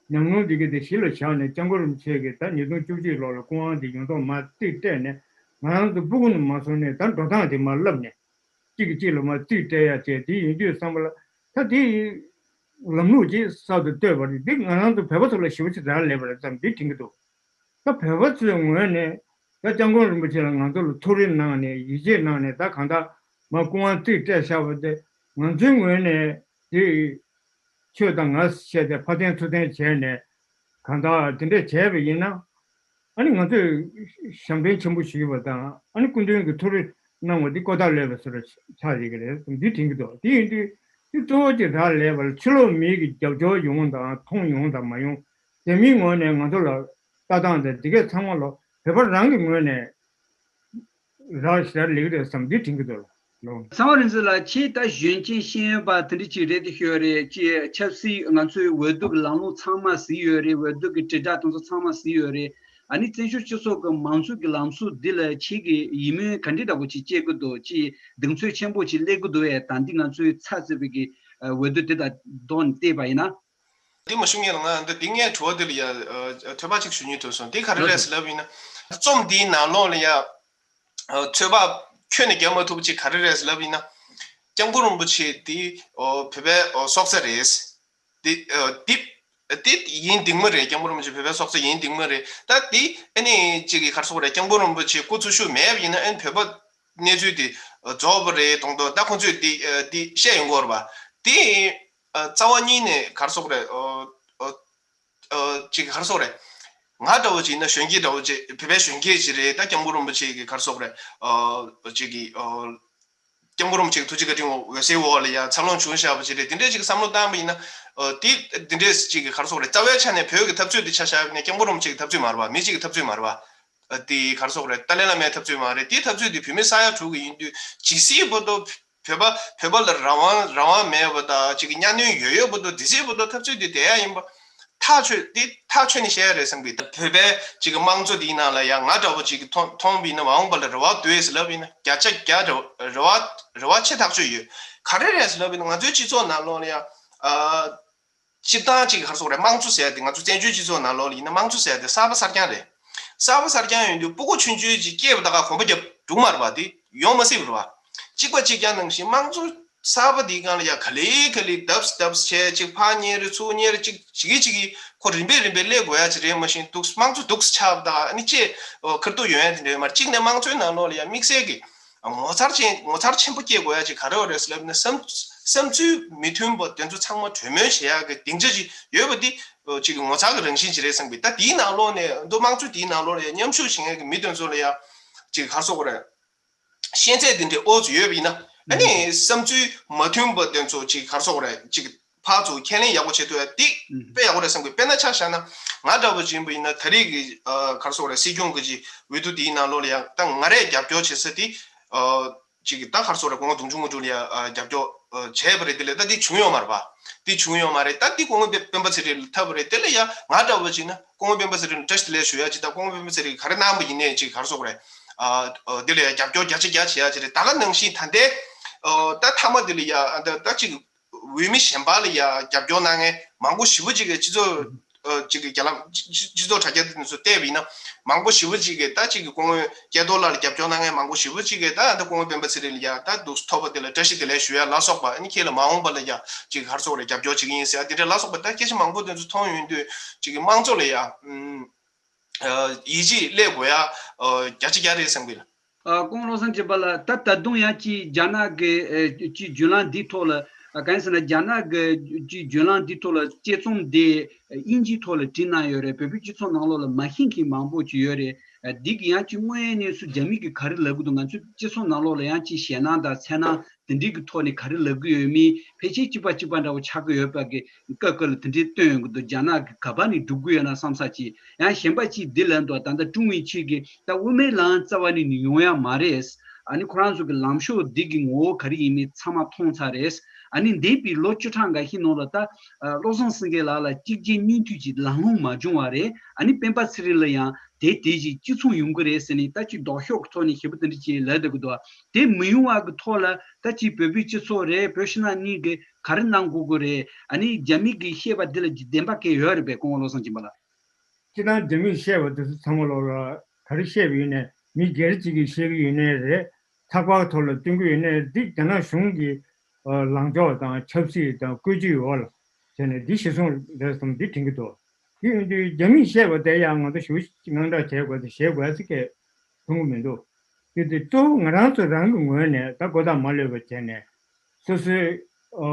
ཉམས་མྱོང་འདི་གས་དེ་གཞི་ལ་བཞག་ནས་སྐྱབས་མགོན་རིན་པོ་ཆེ་གིས་ད་ཉིས་སྟོང་བཅུ་གཅིག་ལོ་ལ་སྐུ་དབང་དེ་ཡོངས་རྫོགས་མར་རྩིས་སྤྲད་ནས་ང་རང་ཚོ་སྤུ་གུ་ནས་མར་བཟུང་ནས་ད་འགྲོ་སྟངས་དེ་མར་བསླབས་ནས་གཅིག་གིས་གཅིག་ལ་མར་རྩིས་སྤྲད་ཡ་བྱས། དེ་ཡིན་དུས་ཙམ་པ་ལ་ད་དེ་ལམ་ལུགས་ཅིག་གསར་དུ་བཏོད་པ་རེད། འདི་ང་རང་ཚོ་བོད་པ་ཚོ་ལ་ཞེ་པོ་ཅིག་རག་ལས་པ་རེད་བསམ་འདི་དྲན་གྱི་འདུག་ད་བོད་པ་ཚོའི་ངོས་ནས་ད་སྐྱབས་མགོན་རིན་པོ་ཆེ་ལ་ང་ཚོ་ལ་ཐུགས་རེ་གནང་ནས་ཡིད་ཆེས་གནང་ནས་ད་གང་ལྟར་མར་སྐུ་དབང་རྩིས་སྤྲད་བཞག་པ་དེ་ང་ཚོའི་ངོས་ནས་དེ་ཁྱོད་དང་ང་བཤད་དེ་ཕར་འཐེན་ཚུར་འཐེན་བྱས་ནས་གང་ལྟར་དེ་འདྲས་བྱས་པ་ཡིན་ན། ཨ་ནི་ང་ཚོས་ཞབས་འདྲེན་ཆེན་པོ་ཞུས་པ་དང་ཨ་ནི་སྐུ་མདུན་གྱི་ཐུགས་རེ་གནང་བ་འདི་ལྐོག་ཟ་ལས་པ་ཟེར་བ་ཆགས་ཡོད་ཀྱི་རེད་འདི་དྲན་གྱི་འདུག་དེ་ཡིན་དུས་དེ་གཙོ་བོ་གཅིག་རག་ལས་པ་ལ་ཕྱི་ལོགས་མི་གི་རྒྱབ་སྐྱོར་ཡོང་དང་མཐོང་ཡོང་དང་མ་ཡོང་། དེ་མིན་ངོས་ནས་ང་ཚོ་ལ་ལྟ་སྟངས་དང་འདི་གས་ཚང་མ་ལ་བོད་པ་རང་གི་ངོས་ནས་རག་ཞེ་དྲག་ལེགས་རེད་བསམ་འདི་དྲན་གྱི་འདུག་ལགས། ཚངས་པ་རིག་འཛིན་ལགས། ཁྱེད་ད་གཞོན་སྐྱེས་ཤེས་ཡོན་པ་དེ་འདྲ་ཅིག་རེད་དེ་ཤོད་རེད། ཅེས་ཆབ་སྲིད་ང་ཚོའི་འོས་བསྡུ་གི་ལམ་ལུགས་ཚང་མ་གཟིགས་ཡོད་རེད། འོས་བསྡུ་གི་དྲིལ་བསྒྲགས་དེ་ཚོ་ཚང་མ་གཟིགས་ཡོད་རེད། ཨ་ནི་བཙན་བྱོལ་སྤྱི་ཚོགས་ཀྱི་མང་གཙོ་གི་ལམ་སྲོལ་འདི་ལ་ཁྱེད་ཀྱིས་ཡིད་སྨོན་ག་འདྲ་འདྲ་པོ་ཅིག་སྐྱེ་གི་འདུག་ཅིག་གདེང་ཚོད་ཆེན་པོ་ཅིག་སླེབས་ཀྱི་འདུག་ཨེ། ད་འདི་ང་ཚོའི་ཚགས་ཚུད་པའི་གི་འོས་བསྡུ་དེ་དང་བསྡོམས་བལྟས་པ་ཡིན་ན། འདི་མ་ཞུ་ངེས་ལ་ང་འདི་འདི་ངས་དྲི་བ་འདི་ལ་ཡ་ཨ་ཐོས་པ་ཅིག་ཞུ་སྙིང་འདོད་སོང་། འདི་ག་རེ་རེད་ཟེར་ལབ་ཡིན་ན། རྩོམ་འདིའི་ནང་ལོགས་ལ་ཡ་ཨ་ཚོད་དཔག་ཁྱོན་ནས་རྒྱག་མ་ཐུབ་པ་ཅིག་ག་རེ་རེད་ཟེར་ལབ་ཡིན་ན། སྐྱབས་མགོན་རིན་པོ་ཆེ་འདི་ཨོ་བོད་པའི་ཨོ་སྲོག་རྩ་རེད། འདི་ཨ་འདི་འདི་ཡིན་གཏིང་མ་རེད། སྐྱབས་མགོན་རིན་པོ་ཆེ་བོད་པའི་སྲོག་རྩ་ཡིན་གཏིང་མ་རེད། ད་འདི་ཨ་ནི་ཅིག་གི་ག་རེ་ཟེར་དགོས་རེད། སྐྱབས་མགོན་རིན་པོ་ཆེ་སྐུ་འཚོ་བཞུགས་མེད་པ་ཡིན་ན་ཨ་ནི་བོད་པ་གནས་ཚུལ་འདི་རྫོགས་པ་རེད་མཐོང་དོ། ད་ཁོང་ཚོས་འདི་ཨ་འདི་བཤད་ཡོང་གི་ཡོད་རེད་པ། འདི་ཨ་རྩ་བ་ཉིད་ནས་ག་རེ་ཟེར་དགོས་རེད། ཨོ་ཨོ་ཨོ་ཅིག་ག་རེ་ཟེར་དགོས་རེད། ང་འདྲ་བོ་ཅིག་ཡིན་ན་གཞོན་སྐྱེས་འདྲ་བོ་ཅིག་བོད་པའི་གཞོན་སྐྱེས་ཅིག་རེད། ད་སྐྱབས་མགོན་རིན་པོ་ཆེ་གི་ག་རེ་ཟེར་དགོས་རེད། ཨོ་ཅིག་གི་ཨོ་སྐྱབས་མགོན་རིན་པོ་ཆེ་གི་ཐུགས་རྗེ་བཀའ་དྲིན་འོ་འོད་ཟེར་འོག་ལ་ཡ་འཚར་ལོངས་བྱུང་བཞག་པ་ཅིག་རེད། དེ་འདྲའི་ཅིག་བསམ་བློ་བཏང་བ་ཡིན་ན། ཨོ་དེ་དེ་འདྲའི་ཅིག་གི་ག་རེ་ཟེར་དགོས་རེད། རྩ་བའི་ཆ་ནས་བོད་ཀྱི་འཐབ་རྩོད་དེ་ཆ་བཞག་པ་ཡིན་ན་སྐྱབས་མགོན་རིན་པོ་ཆེ་གི་འཐབ་རྩོད་མ་རེད་པ། ཨ་དེ་ག་རེ་ཟེར་དགོས་རེད། ཏཱ་ལའི་བླ་མའི་འཐབ་རྩོད་མ་རེད། དེའི་འཐབ་རྩོད་དེ་བོད་མི་ས་ཡ་དྲུག་གི་ཡིན་དུས་ཇི་སྲིད་བར་དུ་ བོད་པ་བོད་པ་ལ་རང་དབང་རང་དབང་མེད་པ་དང་ཅིག་གི་གཉའ་གནོན་ཡོད་ཡོད་པ་དང་དེ་སྲིད་པ་དང་འཐབ་རྩོད་དེ་བསྡད་ཡ་ཡིན་པ། ཐག་ཆོད་དེ་ཐག་ཆོད་ནས་བཤད་ཡ་རེད་བསམ་གི། བོད་པའི་ཅིག་གི་དམངས་གཙོ་དེའི་ནང་ལ་ཡང་ང་འདྲ་བོ་ཅིག་གི་མཐོང་མཐོང་བ་ཡིན་ན་མ་འོངས་པ་ལ་རེ་བ་འདུག་ཟེར་ལབ་ཡིན་ན་བརྒྱ་ཆ་བརྒྱ་རེ་བ་རེ་བ་རེ་བ་ཆེ་ཐག་ཆོད་ཡོད། ག་རེ་རེད་ཟེར་ལབ་ཡིན་ན་ང་ཚོའི་སྤྱི་ཚོགས་ནང་ལོགས་ལ་ཡང་ཨ། སྤྱིར་བཏང་ཅིག་ག་རེ་ཟེར་དགོས་རེད། དམངས་གཙོ་ཟེར་ཡ་དེ་ང་ཚོ་བཙན་བྱོལ་སྤྱི་ཚོགས་ནང་ལོགས་ལ་ཡིན་ན་དམངས་གཙོ་ཟེར་ཡ་དེ་གསར་པ་གསར་རྐྱང་རེད། གསར་པ་གསར་རྐྱང་ཡོང་དུས་སྤུ་གུ་ཆུང་ཆུང་ཅིག་སྐྱེས་པ་ད་ག་གོམ་པ་རྒྱབ་འགྲོ་གི་མ་རེད་པ། དེ་ཡོང་མ་སྲིད་པ་རེད་པ། གཅིག་པ་གཅིག་རྐྱང་ནང་བཞིན་དམངས་གཙོ་གསར་པ་འདིའི་སྒང་ལ་ཡ་ག་ལེ་ག་ལེ་ལྡབས་ལྡབས་བྱས་ཅིག་ཕར་གཉེར་ཚུར་གཉེར་ཅིག་བྱེད་ཀྱི་བྱེད་ཀྱི་ཁོ་རིམ་པས་རིམ་པས་སླེབས་དགོས་ཡ་ཅིག་རེད། མ་གཞི་འདུག་དམངས་གཙོ་འདུག་ཆགས་པ་ད་ག་ཨ་ནི་ཅེས་ཁ་ཐུག་ཡོང་ཡ་དེ་འདྲ་ཡོད་མ་རེད། གཅིག་ནས་དམངས་གཙོའི་ནང་ལོགས་ལ་ཡ་དམིགས་བསལ་གྱི་ངོ་མཚར་ཅན་ངོ་མཚར་ཆེན་པོ་སྐྱེ་དགོས་ཡ་ཅིག་ག་རེ་ཡོད་རེད་ཟེར་ལབ་ན་བསམ་བསམ་ཚུལ་མི་མཐུན་པ་དེ་ཚོ་ཚང་མ་གྲོས་མོལ་བྱེད་ཡ་གི་སྡིངས་ཆ་ཅིག་ཡོད་པ་འདི་ཅིག་ངོ་མཚར་གྱི་རང་བཞིན་ཅིག་རེད་བསམ་གི། ད་དེའི་ནང་ལོགས་ནས་མདོ་དམངས་གཙོ་དེའི་ནང་ལོགས་ལ་ཡ་མཉམ་ཞུགས་བྱེད་མཁན་གྱི་མི་དེ་ཚོ་ལ་ཡ་ཅིག་ག་རེ་ཟེར་དགོས་རེད། ཤེས་ཚད་དེ་འདྲའི་ཨོ་ཙི་ཡོད་པ་ཡིན་ན་ཨ་ནི་བསམ་ཚུལ་མ་མཐུན་པ་དེ་ཚོ་ཅིག་ག་རེ་ཟེར་དགོས་རེད། ཅིག་ཕར་ཚུར་ཁས་ལེན་ཡག་པོ་བྱེད་ཐུབ་ཡ་དེ་དཔེ་ཡག་པོ་རེད་བསམ་གི། དཔེར་ན་ཆ་བཞག་ན་ང་འདྲ་བོ་ཅིག་ཡིན་པ་ཡིན་ན་ད་རེས་ཀྱི་ཨ་ག་རེ་ཟེར་དགོས་རེད། སྲིད་སྐྱོང་གི་ཅིག་འོས་བསྡུ་དེའི་ནང་ལོགས་ལ་ཡང་ད་ང་རས་རྒྱབ་སྐྱོར་བྱེད་ས་དེ་ཨ་ཅིག་ད་ག་རེ་ཟེར་དགོས་རེད། སྐུ་ངོ་དུང་ཕྱུར་དངོས་གྲུབ་ལ་ཡ་ཨ་རྒྱབ་སྐྱོར་ཨ་བྱས་པ་རེད། དེ་ལས་ད་དེ་བྱུང་ཡོད་མ་རེད་པ། དེ་བྱུང་ཡོད་མ་རེད། ད་དེ་སྐུ་ངོ་སྤེན་པ་ཚེ་རིང་ལ་ཐོབ་པ་རེད། དེ་ལ་ཡ་ང་འདྲ་བོ་ཅིག་ན་སྐུ་ངོ་སྤེན་པ་ཚེ་རིང་ལ་བཀྲ་ཤིས་བདེ་ལེགས་ཞུ་ཡ་ཅིག་དང་སྐུ་ངོ་སྤེན་པ་ཚེ་རིང་གིས་ག་རེ་གནང་པ་ཡིན་ནའི་ཅིག་ག་རེ་ཟེར་དགོས་རེད། ཨ་ཨ་དེ་ལ་ཡ་རྒྱབ་སྐྱོར་བརྒྱ་ཆ་བརྒྱ་བྱེད་ཡ་ཅིག་རེད། ད་ག་ནང་བཞིན་ད་ལྟའི་ཨ་ད་མཐའ་མ་དེ་ལ་ཡ་ཨ་ད་ད་ཅིག་འོས་མི་གཞན་པ་ལ་ཡ་རྒྱབ་སྐྱོར་གནང་མཁན་མང་པོ་ཞེ་པོ་ཅིག་གིས་སྤྱི་ཚོགས་ཨ་ཅིག་གི་རྒྱ་ལམ་སྤྱི་སྤྱི་ཚོགས་དྲ་རྒྱ་དེ་ཚོ་བལྟས་པ་ཡིན་ན་མང་པོ་ཞེ་པོ་ཅིག་གིས་ད་ཅིག་གི་སྐུ་ངོ་སྐལ་རྡོར་ལགས་ལ་རྒྱབ་སྐྱོར་གནང་མཁན་མང་པོ་ཞེ་པོ་ཅིག་གིས་ད་ད་སྐུ་ངོ་སྤེན་པ་ཚེ་རིང་ལ་ཡ་ད་འདུག་ཐོབ་པ་དེ་ལ་བཀྲ་ཤིས་བདེ་ལེགས་ཞུ་ཡ་ལ་སོགས་པ། ཨ་ནི་ཁྱེད་ལ་མ་འོངས་པ་ལ་ཡ་ཅིག་ག་རེ་ཟེར་དགོས་རེད། རྒྱབ་སྐྱོར་བྱེད་ཀྱི་ཡིན་ཟེར་ཡ་དེ་འདྲ་ལ་སོགས་པ་ད་སྐད་ཆ་མང་པོ་དེ་ཚོ་མཐོང་ཡོང་དུས་ཅིག་གི་དམངས་གཙོ་ལ་ཡ་ཨམ། ཡིད་ཆེས་སླེབས་དགོས་ཡ་བརྒྱ་ཆ་བརྒྱ་རེད་བསམ་གི། ཨ་སྐུ་ངོ་བློ་བཟང་སྐྱིད་པ་ལགས། ད་ད་དུང་ཡང་ཅིག་རྒྱ་ནག་གི་ཨེ་ཅིག་བརྒྱུད་ལམ་འདིའི་ཐོག་ལ་ཨ་གང་ཡིན་ཟེར་ན་རྒྱ་ནག་གི་ཅིག་བརྒྱུད་ལམ་འདིའི་ཐོག་ལ་དཔྱད་རྩོམ་འདི་དབྱིན་ཇིའི་ཐོག་ལ་བྲིས་གནང་ཡོད་རེད། བོད་པའི་སྤྱི་ཚོགས་ནང་ལོགས་ལ་མ་ཤེས་མཁན་མང་པོ་ཅིག་ཡོད་རེད། ཨ་འདི་གི་ཡང་ཅིག་དངོས་ཡོད་གནས་ཚུལ་རྒྱ་མི་གིས་ག་རེ་ལབ་གི་འདུག་ང་ཚོའི་སྤྱི་ཚོགས་ནང་ལོགས་ལ་ཡང་ཅིག་ཞེད་སྣང་དང་འཚེར་སྣང་དེ་འདྲའི་གི་ཐོག་ནས་ག་རེ་ལབ་གི་ཡོད་མེད་ཕལ་ཆེར་གཅིག་པ་གཅིག་པ་འདྲ་བོ་ཆགས་ཀྱི་ཡོད་པ་གི་སྐབས་སྐབས་ལ་དེ་འདྲའི་སྟོན་ཡོང་གི་འདུག་རྒྱ་ནག་གི་ག་པ་ནས་སྒྲུབ་གི་ཡོད་ན་བསམ་ས་ཅིག་ཡང་གཞན་པ་ཅིག་འདི་ལབ་འདུག་ད་ལྟ་ཀྲུང་ཝེ་ཆིང་གིས་ད་དབུ་མའི་ལམ་རྩ་བ་ནས་ནི་ཡོང་ཡ་མ་རེད། ཨ་ནི་ཁོ་རང་ཚོ་གི་ལམ་ཕྱོགས་འདི་གི་ངོ་བོ་ག་རེ་ཡིན་མིན་ཚང་མ་མཐོང་ཚར་རེད། ཨ་ནི་འདས་པའི་ལོ་བཅུ་ཕྲག་འགའ་ཤས་ནང་ལ་ད་ཨ་བློ་བཟང་སེང་གེ་ལགས་ལ་གཅིག་རྗེས་གཉིས་མཐུད་ཀྱི་ལམ་ལྷོང་མ་བྱུང་བ་རེད། ཨ་ནི་སྤེན་པ་ཚེ་རིང་ལ་ཡང་དེ་དེ་བཞིན་གཅིག་མཚུངས་ཡོང་གི་རེད་ཟེར་ནས་ད་ཅིག་ལྡོག་ཕྱོགས་ཀྱི་ཐོག་ནས་ཞེ་པོ་དེ་འདྲ་ཅིག་ལབ་བསྡད་ཀྱི་འདུག་དེ་མི་ཡོང་བ་གི་ཐོག་ལ་ད་ཅིག་བོད་པའི་སྤྱི་ཚོགས་རེད། བོད་ཕྱི་ནང་གཉིས་ཀྱིས་ག་རེ་གནང་དགོས་ཀྱི་རེད། ཨ་ནི་རྒྱ་མི་གིས་བཤད་པ་འདི་ལ་བདེན་པ་གང་ཡོད་རེད་པས་སྐུ་ངོ་བློ་བཟང་སྦྱིན་པ་ལགས། སྤྱིར་བཏང་རྒྱ་མིས་བཤད་པ་དེ་ཚོ་ཚང་མ་ལོག་ལ་ག་རེ་བཤད་པ་ཡིན་ནའི་མི་སྒེར་གཅིག་གིས་བཤད་ཀྱི་ཡོད་ནའི་རེད། ཚགས་པར་ཐོག་ལ་སྟོན་གྱི་ཡོད་ནའི་འདི་རྒྱ་ནག་གཞུང་གི་ལངས་ཕྱོགས་དང་ཆབ་སྲིད་དང་བཀོད་ཇུས་འོག་ལ་བྱས་ནས་འདི་གཞི་བཟུང་རེད་བསམ་འདི་དྲན་གྱི་འདུག་དེ་ཡིན་དུས་རྒྱ་མིས་བཤད་པ་དེ་ཡང་ང་ཚོ་ཞེ་པོ་ཅིག་དངངས་སྐྲག་བྱེད་དགོས་དེ་བཤད་དགོས་ཟེར་མཁན་མཐོང་གི་མི་འདུག་དེ་དེ་གཙོ་བོ་ང་རང་ཚོ་རང་གི་ངོས་ནས་ད་མགོ་ཐག་མ་ལོས་པ་བྱས་ནས་སོ་སོའི་ཨ་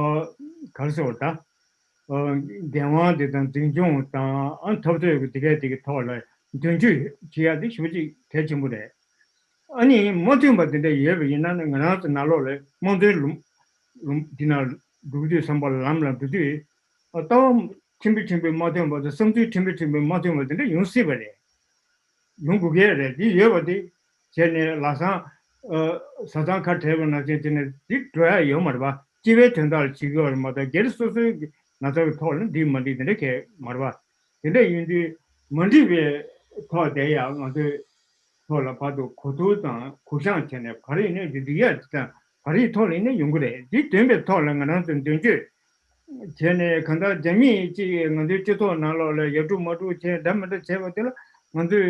ག་རེ་ཟེར་བ་ད། ཨ་འགན་དབང་དེ་དང་འཛིན་སྐྱོང་དང་ཨ་འཐབ་རྩོད་ཀྱི་དེ་གའི་དེ་གའི་ཐོག་ལ་མདུན་སྐྱོད་བྱེད་ཡ་དེ་ཞེ་པོ་ཅིག་གལ་ཆེན་པོ་རེད། ཨ་ནི་མ་མཐུན་པ་དེ་འདྲ་ཡོད་པ་ཡིན་ན་ནི་ང་རང་ཚོ་ནང་ལོགས་ལ་དམངས་གཙོའི་ལུང་ལུང་འདི་ན་འགྲོ་དུས་བསམ་པ་ལམ་ལ་འགྲོ་དུས་ཨ་ལྟ་བ་ཕྲན་བུ་ཕྲན་བུ་མ་མཐུན་པ་དང་བསམ་ཚུལ་ཕྲན་བུ་ཕྲན་བུ་མ་མཐུན་པ་དེ་འདྲ་ཡོང་སྲིད་པ་རེད། ཡོང་དགོས་ཀྱི་རེད། འདི་ཡོད་པ་འདི་བྱས་ནས་ལམ་སང་ཨ་བཟའ་ཚང་ཁ་བྲལ་བ་ནང་བཞིན་བྱས་ནས་འདི་འགྲོ་ཡ་ཡོད་མ་རེད་པ། སྤྱི་པའི་དོན་དག་ལ་བྱེད་ཀྱི་ཡོད་རེད་མ་གཏོགས་སྒེར་སོ་སོའི་གི་ན་ཚ་གི་ཐོག་ལ་འགྲིག་མ་འགྲིག་དེ་འདྲ་གས་མ་རེད་པ། དེ་འདྲ་ཡིན་དུས་མ་འགྲིག་པའི་ཐོག་དེ་ཡང་ང་ཚོའི་ཐོག་ལ་བར་དུ་གོ་བསྡུར་དང་གུ་བཤངས་བྱས་ནས་ག་རེ་ཡིན་ནའི་འགྲིག་འགྲིག་ཡ་དེ་དང་ག་རེའི་ཐོག་ལ་ཡིན་ནའི་ཡོང་གི་རེད། འདི་འདོན་པའི་ཐོག་ལ་ང་རང་ཚོ་མདུན་སྐྱོད་བྱས་ནས་གང་ལྟར་རྒྱ་མིས་ཅིག་ང་ཚོའི་སྤྱི་ཚོགས་ནང་ལོགས་ལ་ཡར་འགྲོ་མར་འགྲོ་བྱས་འདྲ་མི་འདྲ་བྱས་པ་དེ་ལ་ང་ཚོས་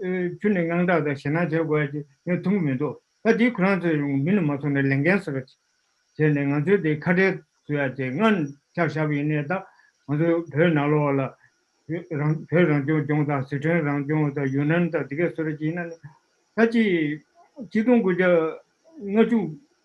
ཨེ་ཁྱོན་ནས་དངངས་སྐྲག་དང་ཞེད་སྣང་བྱེད་དགོས་ཡ་ཅིག་ངས་མཐོང་གི་མི་འདུག་ད་དེ་ཁོ་རང་ཚོས་མིན་ནས་མ་སོང་ནས་ལས་འགན་གསར་པ་ཅིག་བྱས་ནས་ང་ཚོས་དེ་ཁ་བྲལ་བཟོ་ཡ་ཅིག་སྔར་ཆ་བཞག་པ་ཡིན་ནའི་ད་ང་ཚོ་བོད་ནང་ལོགས་ལ་རང་བོད་རང་སྐྱོང་ལྗོངས་དང་སི་ཁྲོན་རང་སྐྱོང་དང་ཡུན་ནན་དང་དེ་གས་བཟོ་འདྲ་ཅིག་ཡིན་ན་ནི་ད་ཅིག་ཆིག་སྟོང་དགུ་བརྒྱ་ལྔ་བཅུ་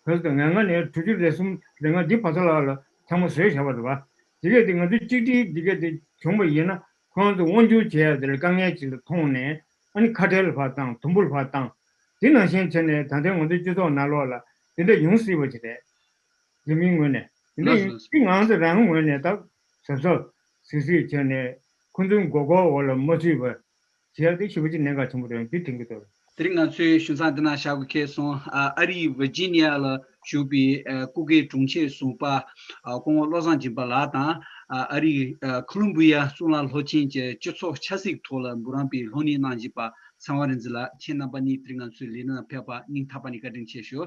བོད་དང་ང་ལྔ་ནས་དྲུག་ཅུ་རེ་གསུམ་རེ་ལྔ་འདི་བར་མཚམས་ལ་ལ་ཚང་མ་བཟོས་བཞག་པ་རེད་བ། དེ་གས་དེ་ང་ཚོས་གཅིག་སྒྲིལ་འདི་གས་དེ་བྱུང་བ་ཡིན་ན་ཁོ་རང་ཚོ་དབང་སྒྱུར་བྱེད་ཡ་དེ་ལ་དཀའ་ངལ་ཅིག་ལ་མཐོང་ནས་ཨ་ནི་ཁ་བྲལ་ཕར་བཏང་དུམ་བུར་ཕར་བཏང་། དེ་ནང་བཞིན་བྱས་ནས་ད་ལྟའི་ང་ཚོའི་སྤྱི་ཚོགས་ནང་ལོགས་ལ་དེ་འདྲ་ཡོང་སྲིད་པ་ཅིག་རེད། རྒྱ་མིའི་ངོས་ནས་དེ་འདྲ་ཡིན་དུས་ང་ཚོ་རང་ངོས་ནས་ད་གཟབ་གཟབ་གཟིགས་གཟིགས་བྱས་ནས་ཁོ་ཚོའི་མགོ་སྐོར་འོག་ལ་མ་ཚུད་པ་བྱེད་ཡ་དེ་ཞེ་པོ་ཅིག་གནད་འགག་ཆེན་པོ་རེད་འདི་དྲན་གྱི་འདུག་དེ་རིང་ང་ཚོའི་ཞུ་མཚམས་འདི་ན་བཞག་དགོས་ཁེལ་སོང་། ཨ་ཨ་རིའི་ཝི་ཇི་ནི་ཡ་ལ་བཞུགས་པའི་ཨ་སྐུ་སྒེར་དྲུང་ཆེ་ཟུར་པ་ཨ་སྐུ་ངོ་བློ་བཟང་སྦྱིན་པ་ལགས་དང་། ཨ་ཨ་རིའི་ཨ་ཁོ་ལོམ་བི་ཡ་གཙུག་ལག་སློབ་ཆེན་གྱི་སྤྱི་ཚོགས་ཆབ་སྲིད་ཐོག་ལ་འབུམ་རམས་པའི་སློབ་གཉེར་གནང་བཞིན་པ་ཚེ་དབང་རིག་འཛིན་ལགས། ཁྱེད་རྣམ་པ་གཉིས་དེ་རིང་ང་ཚོའི་ལས་རིམ་ནང་ཕེབས་པར་སྙིང་ཐག་པ་ནས་བཀའ་དྲིན་ཆེ་ཞུ།